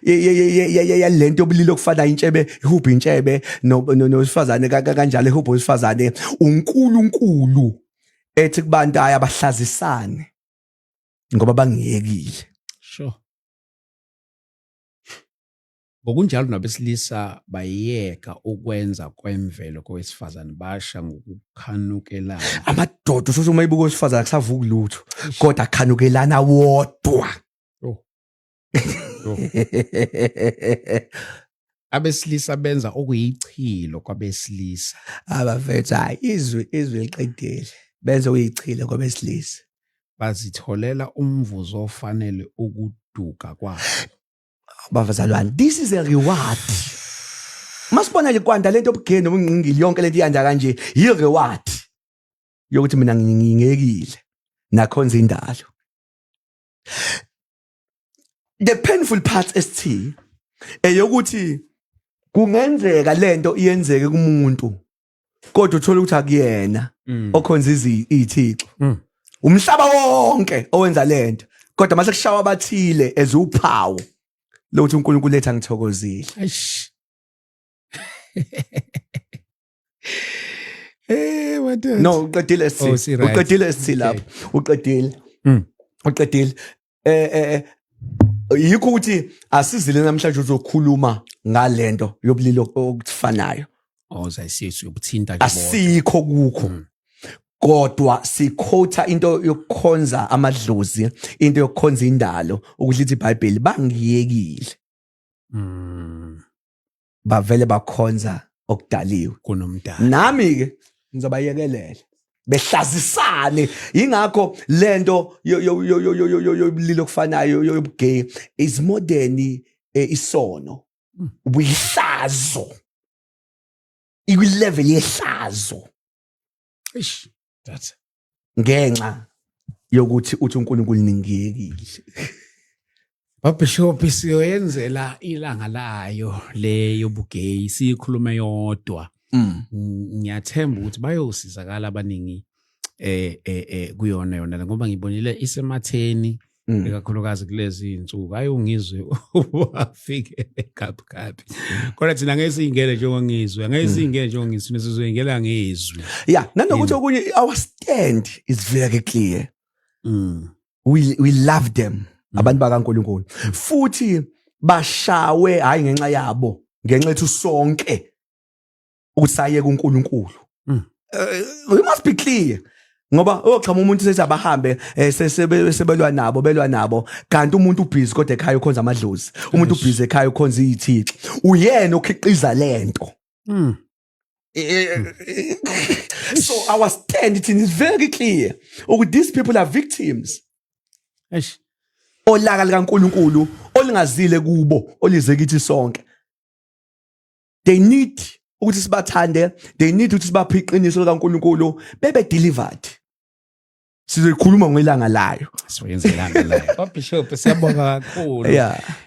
yalento yobulili okufana intshebe, ihubhu intshebe nowesifazane kanjalo ihubhu wesifazane, uNkulunkulu ethi kubantu hayi abahlazisane ngoba bangiyekile. Sure. Ngokunjalo nabesilisa bayeka ukwenza kwemvelo kowesifazane basha ngokukhanukelana. Amadoda usuthi uma ibuka owesifazane akusavuki lutho, kodwa akhanukelana wodwa. Oh. Oh. Abesilisa benza okuyichilo kwabesilisa. Abafethu hayi izwi liqedile. Benza okuyichilo kwabesilisa. Bazitholela umvuzo ofanele ukuduka kwabo. Bafazalwane, this is a reward. Masibona nje kwanda lento obugeni nobungqingili yonke lento iyanda kanje, yi reward yokuthi mina ngingekile nakhonza indalo. The painful part esithi eyokuthi kungenzeka lento iyenzeke kumuntu kodwa uthola ukuthi akuyena okhonza izithixo. Umhlaba wonke owenza lento, kodwa mase kushawa abathile ezuphawu lokuthi uNkulunkulu letha ngithokozile. Eish. What? No, uqedile sithi. Oh, si right. Uqedile sithi lapho. Uqedile. Uqedile. Yikho ukuthi asizile namhlanje uzokhuluma ngalento yobulili okufanayo. Oh, zayisisu yobuthinta nje. Asikho kukho. Kodwa sikhotha into yokukhonza amadlozi, into yokukhonza indalo, ukuthi lithi iBhayibheli bangiyekile. Bavele bakhonza okudaliwe kunomdali. Nami ke ngizobayekelela behlazisane. Ingakho lento yobulili okufanayo yobugay is modern, isono. Ubuyihlazo. Ikwi level yehlazo. Eish, that's ngenxa yokuthi uthi uNkulunkulu ningiyekile. Babishop siyoyenzela ilanga layo le yobugay siyikhulume yodwa. Ngiyathemba ukuthi bayosizakala abaningi kuyona yona ngoba ngibonile isematheni ikakhulukazi kulezi insuku. Hayi ungizwe wafike kabi kabi. Kodwa thina ngeke singene njengoba ngizwe, ngeke singene njengoba ngizwe, sizoyingena ngezwi. Yeah, nanokuthi okunye our stand is very clear. We love them. Abantu bakaNkulunkulu. Futhi bashawe hayi ngenxa yabo, ngenxa yethu sonke ukuthi sayeke uNkulunkulu. We must be clear. Ngoba oyochama umuntu sethi abahambe, sebelwa nabo, belwa nabo, kanti umuntu ubhizi kodwa ekhaya ukhonza amadlozi, umuntu ubhizi ekhaya ukhonza izithixo, uyena okhiqiza lento. So our stand, it is very clear ukuthi these people are victims Eish. olaka likaNkuluNkulu olingazile kubo, olize kithi sonke. They need ukuthi sibathande, they need ukuthi sibaphe iqiniso likaNkuluNkulu, bebe delivered. Sizoyikhuluma ngelanga layo. Sizoyenza ilanga layo. Bishop, siyabonga kakhulu.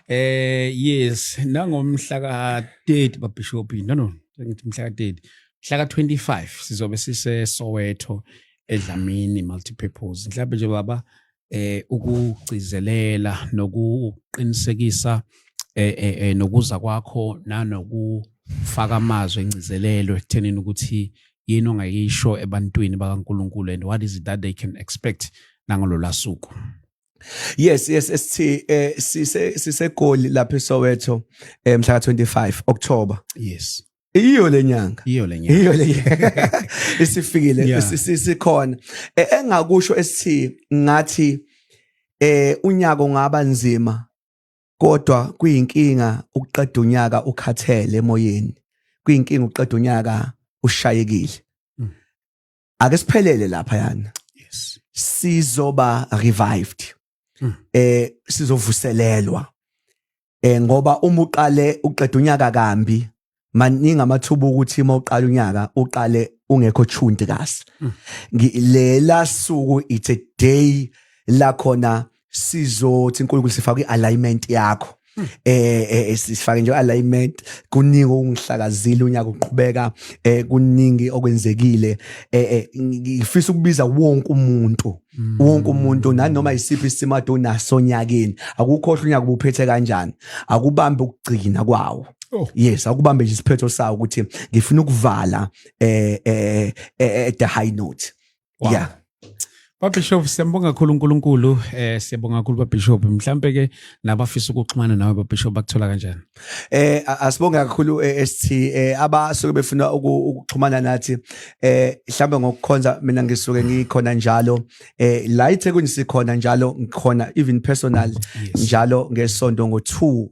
Yes, nangomhla ka 30, Bishop. No, ngithi mhla ka 30. Mhla ka 25 sizobe sise Soweto eDlamini Multipurpose. Mhlawumbe nje baba, ukugcizelela nokuqinisekisa nokuza kwakho nanokufaka amazwi engcizelelo ekuthenini ukuthi yini ongayisho ebantwini bakaNkuluNkulu and what is it that they can expect nangololu suku. Yes, sithi siseGoli lapha eSoweto, mhla ka 25 October. Iyo lenyanga. Iyo lenyanga. Iyo le isifikile. Sikhona. Engakusho esithi ngathi unyaka ungaba nzima, kodwa kuyinkinga ukuqeda unyaka ukhathele emoyeni, kuyinkinga ukuqeda unyaka ushayekile. Ake siphelele lapha yana. Sizoba revived. Sizovuselelwa, ngoba uma uqale uqeda unyaka kambi, maningi amathuba ukuthi uma uqala unyaka uqale ungekho tuned kahle. Lela suku, it's a day la khona sizothi uNkulunkulu sifake ialignment yakho, sifake nje alignment. Kuningi okungihlakazile unyaka uqhubeka, kuningi okwenzekile. Ngifisa ukubiza wonke umuntu, wonke umuntu, nanoma isiphi isimo ade unaso onyakeni. Akukhohle unyaka ubuphethe kanjani, akubambe ukugcina kwawo. Yes, akubambe nje isiphetho sawo ukuthi ngifuna ukuvala at the high note. Yeah. Bishop, siyambonga kakhulu uNkulunkulu, siyabonga kakhulu Bishop. Mhlambe ke nabafisa ukuxhumana nawe, Bishop, bakuthola kanjani? Asibonge kakhulu, ST. Abasuke befuna ukuxhumana nathi, mhlambe ngokukhonza, mina ngisuke ngikhona njalo la eThekwini, sikhona njalo, ngikhona even personal njalo ngesonto ngo2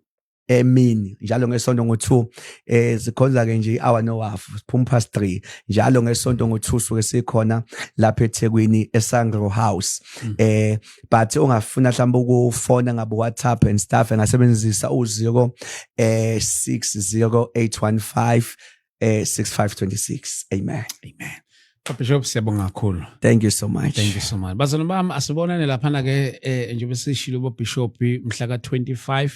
emini, njalo ngesonto ngo2. Sikhonza ke nje hour no half, siphuma past 3 njalo ngesonto ngo2, suke sikhona lapha eThekwini eSangro House. But ongafuna mhlawumbe ukufona ngabo WhatsApp and stuff, engasebenzisa u0 60815 6526. Amen. Amen. Bishop, siyabonga kakhulu. Thank you so much. Thank you so much. Bazalwane bami, asibonane laphana ke, njengoba sishilo bo Bishop, mhla ka 25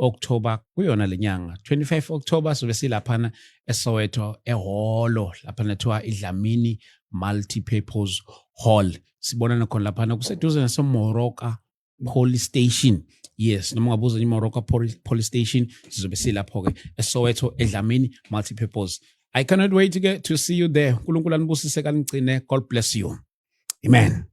October kuyona lenyanga. 25 October sobe silaphana eSoweto ehholo laphana kuthiwa iDlamini Multi-Purpose Hall. Sibonana khona laphana, kuseduze naseMoroka Police Station. Yes, noma ungabuza iMoroka Police Station, sizobe silapho ke eSoweto eDlamini Multi-Purpose. I cannot wait to get to see you there. uNkulunkulu anibusise, kanigcine. God bless you. Amen.